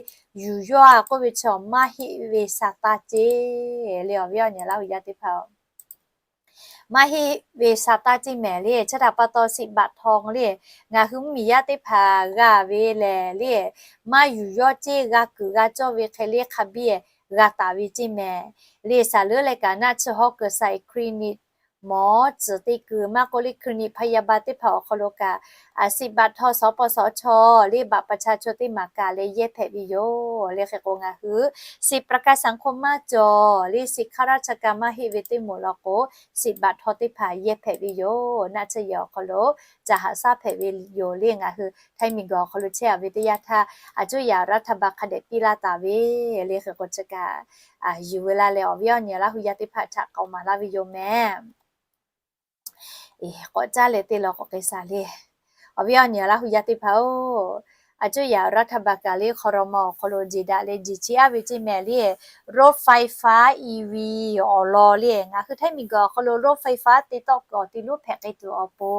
yuˬ yawˇ a k'oˆ ve chi maˇ heˆ ve sha taˇ ceˇ le, awˬ viˉ awˬ nyi Laˇ hu yaˇ teˇ hpaˍ-oˬ. Maˇ heˆ ve sha taˇ ceˇ meh le. Chi htaꞈ pa taw สิทธิ์บัตรทอง le ngaˬ hui mvuhˇ miˬ yaˇ teˇ hpaˍ g'a ve lehˬ le, maˇ yuˬ yawˇ ceˇ, g'a kuiˬ g'a cawˇ ve hk'e le hk'a biˇ g'a taˍ ve ceˇ meh. Le shaˍ leuˉ leh kaꞈ naˆ chi hawˉ keu sha-e คลินิก หมอ tcuhˍ te kuiˬ maˇ k'oˆ le คลินิก พยาบาล teˇ hpaˍ awˬ hk'aw lo kaꞈ สิทธิ์บัตรทอง sawˉ pawˇ sawˉ chaw le บัตรประชาชน teˇ maˍ kaꞈ leh yehˇ hpehꞈ ve yoˬ le. Hk'e k'o, ngaˬ hui สิทธิ์ประกันสังคม maˇ cawˬ le, สิทธิ์ข้าราชการ maˇ heˆ ve teˇ moˍ law k'o, สิทธิ์บัตรทอง teˇ hpaˍ yehˇ hpehꞈ ve yoˬ. Naˆ tsuhˇ yehˬ awˬ hk'aw lo ca haꞈ shaˉ hpehꞈ ve yoˬ le. Ngaˬ hui Htaiˇ miˬguiˬ awˬ hk'aw lo chehˇ a ve teˇ yanˇ htaˇ, a cuˇ yaꞈ รัฐบาล hk'a dehꞈ piˇ laˇ taˍ ve le. Hk'e k'o, chi kaꞈ yuˬ ve laˇ leh awˬ viˉ awˬ nyi Laˇ hu yaˇ teˇ hpaˍ htaꞈ k'awꞈ maˍ laˇ ve yoˬ meh. K'awꞈ caˉ leh teˇ law k'awꞈ k'ai shaˍ le, awˬ viˉ awˬ nyi Laˇ hu yaˇ teˇ hpaˍ-oˬ. A cuˇ yaꞈ รัฐบาล kaꞈ le ครม. awˬ hk'aw lo jeˬ daꞈ leh jeˬ chi aˇ ve ceˇ meh le, รถไฟฟ้า อีวี awˬ lawn le ngaˬ hui Htaiˇ miˬguiˬ awˬ hk'aw lo รถไฟฟ้า te tawˆ kuiˬ awˬ ti lonˉ hpehꞈ k'ai tuˬ awˬ pon,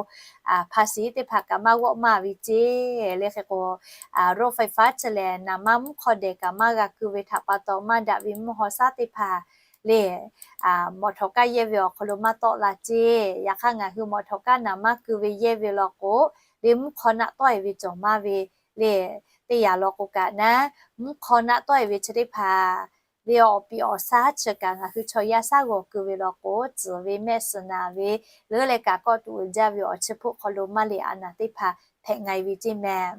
hpa shiˍ teˇ hpaˍ kaꞈ maˇ g'awˆ maˇ ve ceˇ le. Hk'e k'o, รถไฟฟ้า chi lehˬ naˍ manˇ mvuhˇ hk'aw dehꞈ kaꞈ maˇ g'a keu ve htaꞈ pa taw, maˇ daꞈ ve mvuhˇ haw shaˉ teˇ hpaˍ le, mawꞈ htawꞈ kaˇ yehˇ ve awˬ hk'aw lo maˇ tawˆ la ceˇ. Yaꞈ hk'aˇ ngaˬ hui mawꞈ htawꞈ kaˇ naˍ manˇ keu ve yehˇ ve law k'o, le mvuhˇ hk'aw naˆ tawˆ e ve cawˬ maˇ ve le, teˇ yanˇ law k'o kaꞈ naˉ, mvuhˇ hk'aw naˆ tawˆ e ve chi teˇ hpaˍ le awˬ piˍ awˬ shaˉ chi kaꞈ ngaˬ hui chaw yaˇ shaˉ g'awˬ keu ve law k'o, tcuhˍ ve mehˆ suhˍ naˍ ve leuˉ leh kaꞈ kawˆ tuˬ uiˍ jaˇ ve awˬ chi hpoˆ hk'aw lo maˇ le a naˍ teˇ hpaˍ hpehꞈ nga e ve ceˇ meh.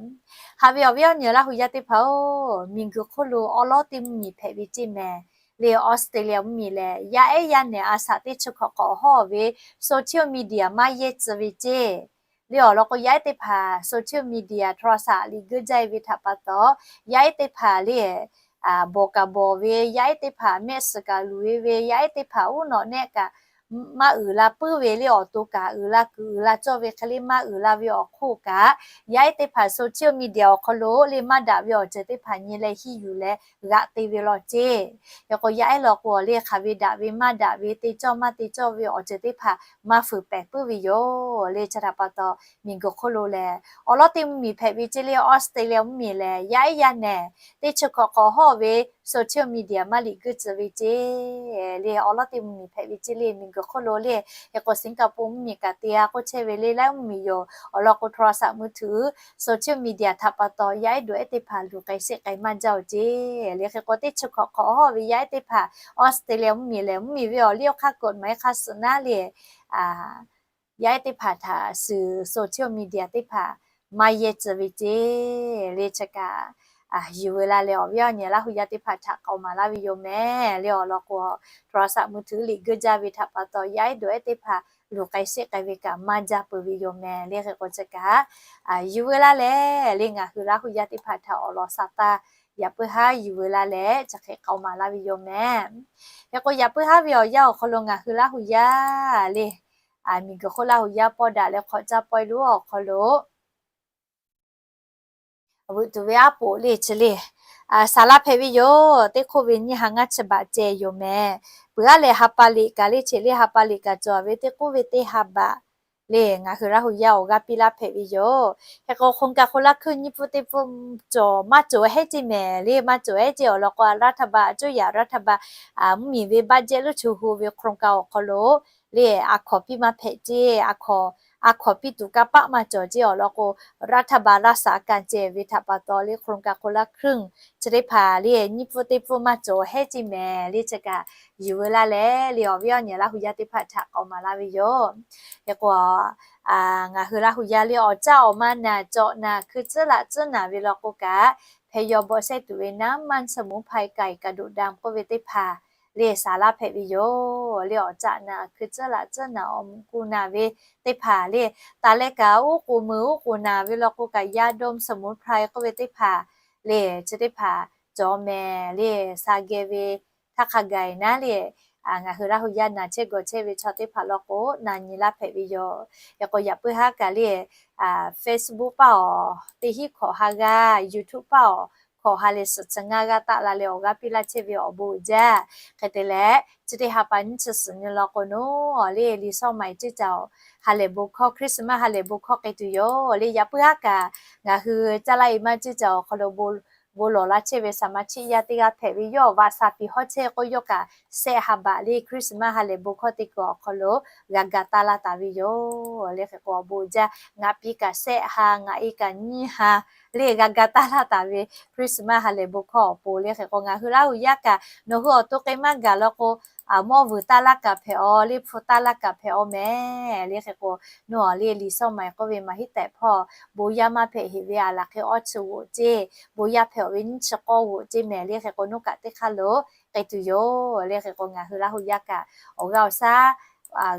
Haꞈ ve awˬ viˉ awˬ nyi Laˇ hu yaˇ teˇ hpaˍ-oˬ, miˬguiˬ hk'oˆ lo awˉ lawˉ teˇ mvuhˇ miˬ hpehꞈ ve ceˇ meh. Le Australia mvuhˇ miˬ lehˬ, yaˇ ehˉ yaˇ nehˬ a shaꞈ teˇ chi hkawꞈ k'awꞈ hawˇ ve social media maˇ yehˇ tcuh ve ceˇ. Le awˬ lawn k'o, yaˇ ehˉ teˇ hpaˍ social media โทรศัพท์ liꞈ geuˆ jaˇ e ve htaꞈ pa taw, yaˇ ehˉ teˇ hpaˍ le bawˬ kaꞈ bawˬ ve, yaˇ ehˉ teˇ hpaˍ mehˆ suhˍ kaꞈ luˬ e ve, yaˇ ehˉ teˇ hpaˍ uˉ nawꞈ nehˆ kaꞈ maˇ uiˍ la puiˉ ve le awˬ to kaꞈ, uiˍ la kuiˬ uiˍ la cawˇ ve hk'e le maˇ uiˍ la ve awˬ hk'oˆ kaꞈ, yaˇ ehˉ teˇ hpaˍ social media awˬ hk'aw lo le maˇ daꞈ ve awˬ ceuˬ teˇ hpaˍ nyi leh hiˇ yuˬ leh g'aꞈ te ve law ceˇ. Hk'e k'o yaˇ ehˉ law k'o le hk'aˬ ve daꞈ ve maˇ daꞈ ve te cawˇ maˇ te cawˇ ve awˬ ceuˬ teˇ hpaˍ maˇ fuiˍ pehˍ puiˉ ve yoˬ le. Chi htaꞈ pa taw, miˬguiˬ hk'oˆ lo lehˬ awˬ lawˉ teˇ mvuhˇmiˬ hpehꞈ ve ceˇ le. Australia mvuhˇmiˬ lehˬ yaˇ ehˉ yaˇ nehˬ teˇ chi hkawꞈ hk'awꞈ hawˇ ve social media maˇ liꞈ guiˇ tcuh ve ceˇ le. Awˬ lawˉ teˇ mvuhˇmiˬ hpehꞈ ve ceˇ le, miˬguiˬ hk'oˆ lo le. Hk'e k'o Singapore mvuhˇmiˬ kaꞈ te g'a k'oˆ chehˇ ve le, laiˉ mvuhˇmiˬ yoˬ. Awˬ lawn k'o โทรศัพท์มือถือ social media htaꞈ pa taw yaˇ ehˉ dawˬ ehˉ teˇ hpaˍ luˬ k'ai sheˆ k'ai maˇ jaˇ-oˬ ceˇ le. Hk'e k'o teˇ chi hkawꞈ hk'awꞈ hawˇ ve yaˇ ehˉ teˇ hpaˍ Australia mvuhˇmiˬ lehˬ, mvuhˇmiˬ ve awˬ liˇ awˬ hk'aˇ กฎหมาย hk'a suhˍ naˉ le, yaˇ ehˉ teˇ hpaˍ htaꞈ suhˍ social media teˇ hpaˍ maˇ yehˇ tcuh ve ceˇ le. Chi kaꞈ yuˬ veu la leh awˬ viˉ awˬ nyi Laˇ hu yaˇ teˇ hpaˍ htaꞈ k'aoˍ maˍ laˇ ve yoˬ mehˍ le. Awˬ lawn k'o โทรศัพท์มือถือ liꞈ guiˇ jaˇ ve htaꞈ pa taw yaˇ ehˉ dawˬ ehˉ teˇ hpaˍ luˬ k'ai sheˆ k'ai ve kaꞈ maˇ jaˇ peuˬ ve yoˬ mehˍ le. Hk'e k'o chi kaꞈ yuˬ veu la leh le ngaˬ hui Laˇ hu yaˇ teˇ hpaˍ htaꞈ awˬ lawn sa taˇ yaꞈ puiˉ haˉ yuˬ veu la leh chi hk'e k'aoˍ maˍ laˇ ve yoˬ mehˍ. Hk'e k'o yaꞈ puiˉ haˉ ve awˬ yanˇ awˬ hk'aw lo ngaˬ hui Laˇ hu yaˇ le, miˬguiˬ hk'oˆ Laˇ hu yaˇ pawˇ daꞈ leh hk'awꞈ caˇ pawehˇ lo awˬ hk'aw lo veuꞈ tuˬ ve aˉ poꞈ le chi le, saˍ laˇ hpehꞈ ve yoˬ. Teˇ hk'oˆ ve nyiˇ ha ngaˇ chi baꞈ ceh yoˬ mehˍ. Peuˬ aˉ lehˬ ha pa liꞈ kaꞈ le cheꞈ le, ha pa liꞈ kaꞈ cawˬ ve teˇ k'oˆ ve teˇ ha baꞈ le ngaˬ hui Laˇ hu yaˇ awˬ g'aˇ piˇ laˇ hpehꞈ ve yoˬ. Hk'e k'o hk'oˆ kaꞈ hk'oˆ laˇ hkuiˇ nyiˇ pfuhˇ teˇ pfuhˇ cawˬ maˇ cawˬ hehˉ ceˇ mehˍ le. Maˇ cawˬ hehˉ ceˇ awˬ lawn k'o รัฐบาล a coˇ yaꞈ รัฐบาล mvuhˇmiˬ ve budget luˇ chu hu ve hk'oˆ kaꞈ awˬ hk'aw lo le a hkawnˍ piˇ maˇ hpehꞈ ceˇ. A hkawnˍ piˇ tuˬ kanˇ paˆ maˇ cawˬ ceˇ awˬ lawn k'o รัฐบาล laˇ saˍ kanˇ ceh ve htaꞈ pa taw le hk'oˆ kaꞈ hk'oˆ laˇ hkuiˇ chi teˇ hpaˍ le nyiˇ pfuhˇ teˇ pfuhˇ maˇ cawˬ hehˉ ceˇ mehˍ le. Chi kaꞈ yuˬ veu la leh le awˬ viˉ awˬ nyi Laˇ hu yaˇ teˇ hpaˍ htaꞈ k'aoˍ maˍ laˇ ve yoˬ. Hk'e k'o ngaˬ hui Laˇ hu yaˇ le awˬ caˇ awˬ ma naˬ cawꞈ naˬ hkui tcuhˉ laꞈ tcuhˉ naˬ ve law k'o kaꞈ, hpeh yaw bawˆ shehˇ tuˬ ve naˉ maˇ สมุนไพร ไก่กระดูกดำ k'oˆ ve teˇ hpaˍ le saˍ laˇ hpehꞈ ve yoˬ. Le awˬ caˇ naˬ hkui tcuhˉ laꞈ tcuhˉ naˬ awˬ muꞈ ku naˬ ve teˇ hpaˍ le taˍ leh kaꞈ uˉ k'oˍ meuˍ uˉ k'oˍ naˬ ve law k'o kaꞈ ยาดมสมุนไพร k'oˆ ve teˇ hpaˍ le chi teˇ hpaˍ cawˬ mehˍ le. Sa geh ve htaˇ hk'a gaˬ naˉ le ngaˬ hui Laˇ hu yaˇ naˬ chehˇ gawˬ chehˇ ve chaw teˇ hpaˍ law k'o naˬ nyi laˇ hpehꞈ ve yoˬ. Hk'e k'o yaꞈ puiˉ haˉ kaꞈ le Facebook paˇ awˬ teˇ hinˉ hkawꞈ ha g'aˇ, YouTube paˇ awˬ hkawꞈ ha leh suhˍ chi ngaˇ g'aˇ taˆ la leh awˬ g'aˇ piˇ laˇ chehˇ ve awˬ bon uiˍ jaˇ. Hk'e te leh chi teˇ ha pa nyiˇ chi suhˍ nyi law k'o naˉ le Liꞈ shawˉ ma-e ceˇ ca awˬ ha lehˬ bon hkawˇ Christmas ha lehˬ bon hkawˇ k'ai tuˬ yoˬ le. Yaꞈ puiˉ haˉ kaꞈ ngaˬ hui caˇ laˇ e maˇ ceˇ ca awˬ hk'aw lo bon lawˬ laˇ chehˇ ve saˍ ma chiˆ yaˇ teˇ g'aˇ hpehꞈ ve yawˇ vaꞈ saˍ piˍ hawˉ chehˇ k'oˆ yawˇ kaꞈ sehˆ ha baꞈ le Christmas ha lehˬ bon hkawˇ teˇ kuiˬ awˬ hk'aw lo g'a ga taˇ laˇ taˍ ve yoˬ le. Hk'e k'o awˬ bon jaˇ ngaˬ piˇ kaꞈ sehˆ ha ngaˬ e kaꞈ nyiˇ ha le g'a ga taˇ laˇ taˍ ve Christmas ha lehˬ bon hkawˇ awˬ pon le. Hk'e k'o ngaˬ hui Laˇ hu yaˇ kaꞈ nawˬ hui awˬ to k'ai maˇ gaˬ law k'o mawˇ vuiˬ taˇ laˇ kaꞈ hpehꞈ aw le hpu taˇ laˇ kaꞈ hpehꞈ aw mehˍ le. Hk'e k'o naˉ le Liꞈ shawˉ ma-e k'oˆ ve maˇ hiˉ tehꞈ hpawˇ bon yaˇ maˇ hpehꞈ heˍ ve a laˬ hk'e awˇ chi g'oꞈ ceˇ, bon yaˇ hpehꞈ ve nyiˇ chi k'awˇ g'oꞈ ceˇ mehˍ le. Hk'e k'o naˉ kaꞈ teˇ hk'aˇ lo k'ai tuˬ yoˬ le. Hk'e k'o ngaˬ hui Laˇ hu yaˇ kaꞈ awˬ g'aˇ awˬ shaˉ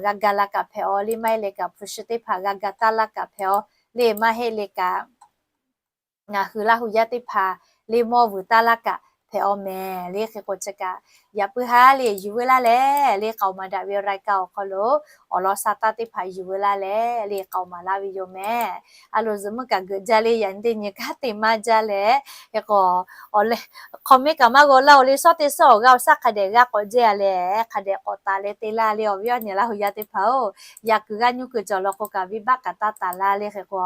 g'a ga la kaꞈ hpehꞈ aw le, maˇ heˆ leh kaꞈ hpu shi teˇ hpaˍ g'a ga taˇ laˇ kaꞈ hpehꞈ aw le, maˇ heˆ leh kaꞈ ngaˬ hui Laˇ hu yaˇ teˇ hpaˍ le mawˇ vuiˬ taˇ laˇ kaꞈ hpehꞈ aw mehˍ le. Hk'e k'o chi kaꞈ yaꞈ puiˉ haˉ le yuˬ veu laˇ leh le k'aoˍ maˍ daꞈ ve รายการ awˬ hk'aw lo awˬ lawn sa taˇ teˇ hpaˍ yuˬ veu laˇ leh le k'aoˍ maˍ laˇ ve yoˬ mehˍ. A loˍ zuhꞈ meuˇ kaꞈ geuꞈ jaˇ le, yaꞈ nyi teˇ nyi kanˉ te maˇ jaˇ leh, hk'e k'o awˬ leh hk'aw mehˉ kaꞈ maˇ g'aw laˇ-oˬ le, shawˉ teˇ shawˉ awˬ g'aˇ awˬ shaˉ hk'a dehꞈ g'a k'awꞈ jehˇ a leh hk'a dehꞈ k'awꞈ taˍ leh te laˇ le awˬ viˉ awˬ nyi Laˇ hu yaˇ teˇ hpaˍ-oˬ. Yaꞈ kuiˬ g'aˇ nyi kuiˬ cawˬ law k'o kaꞈ venˇbaˆ kaꞈ taˇ taˍ laˇ le. Hk'e k'o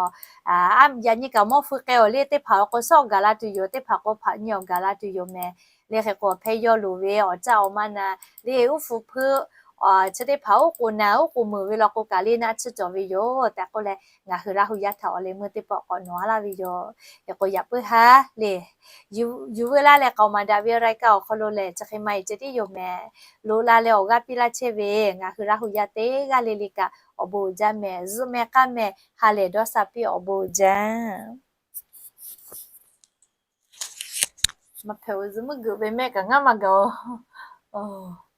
yaꞈ nyi kaꞈ mawˇ hpu k'ai awˬ le, teˇ hpaˍ awˬ k'o shawˉ gaˬ la tuˬ yoˬ, teˇ hpaˍ k'o hpaꞈ nyi awˬ gaˬ la tuˬ yoˬ mehˍ le. Hk'e k'o hpeh yaw loˍ ve awˬ caˇ awˬ ma naˬ le uˉ hpu hpeuˆ chi teˇ hpaˍ uˉ k'oˍ naˬ uˉ k'oˍ meuˍ ve law k'o kaꞈ le naˆ tsuhˇ cawˬ ve yoˬ tehꞈ k'oˆ leh ngaˬ hui Laˇ hu yaˇ htaꞈ awˬ leh meuˇ teˇ pawˆ k'awꞈ nawˬ a laˇ ve yoˬ. Hk'e k'o yaꞈ puiˉ haˉ le yuˬ veu laˇ leh k'aoˍ maˍ daꞈ ve รายการ awˬ hk'aw lo lehˬ chi hk'e maˇ e ceh tiˉ yoˬ mehˍ. Loꞈ la leh awˬ g'aˇ piˇ laˇ chehˇ ve ngaˬ hui Laˇ hu yaˇ teˇ g'aˇ le le kaꞈ awˬ bon uiˍ jaˇ mehˍ. Zuhꞈ mehˍ k'aˇ mehˍ ha lehˬ dawˇ sha piˇ awˬ bon uiˍ jaˇ. Maˇ hpehꞈ-oˬ, zuhꞈ meuˇ geuꞈ ve mehˆ kaꞈ ngaˇ maˇ gaˬ-oˬ.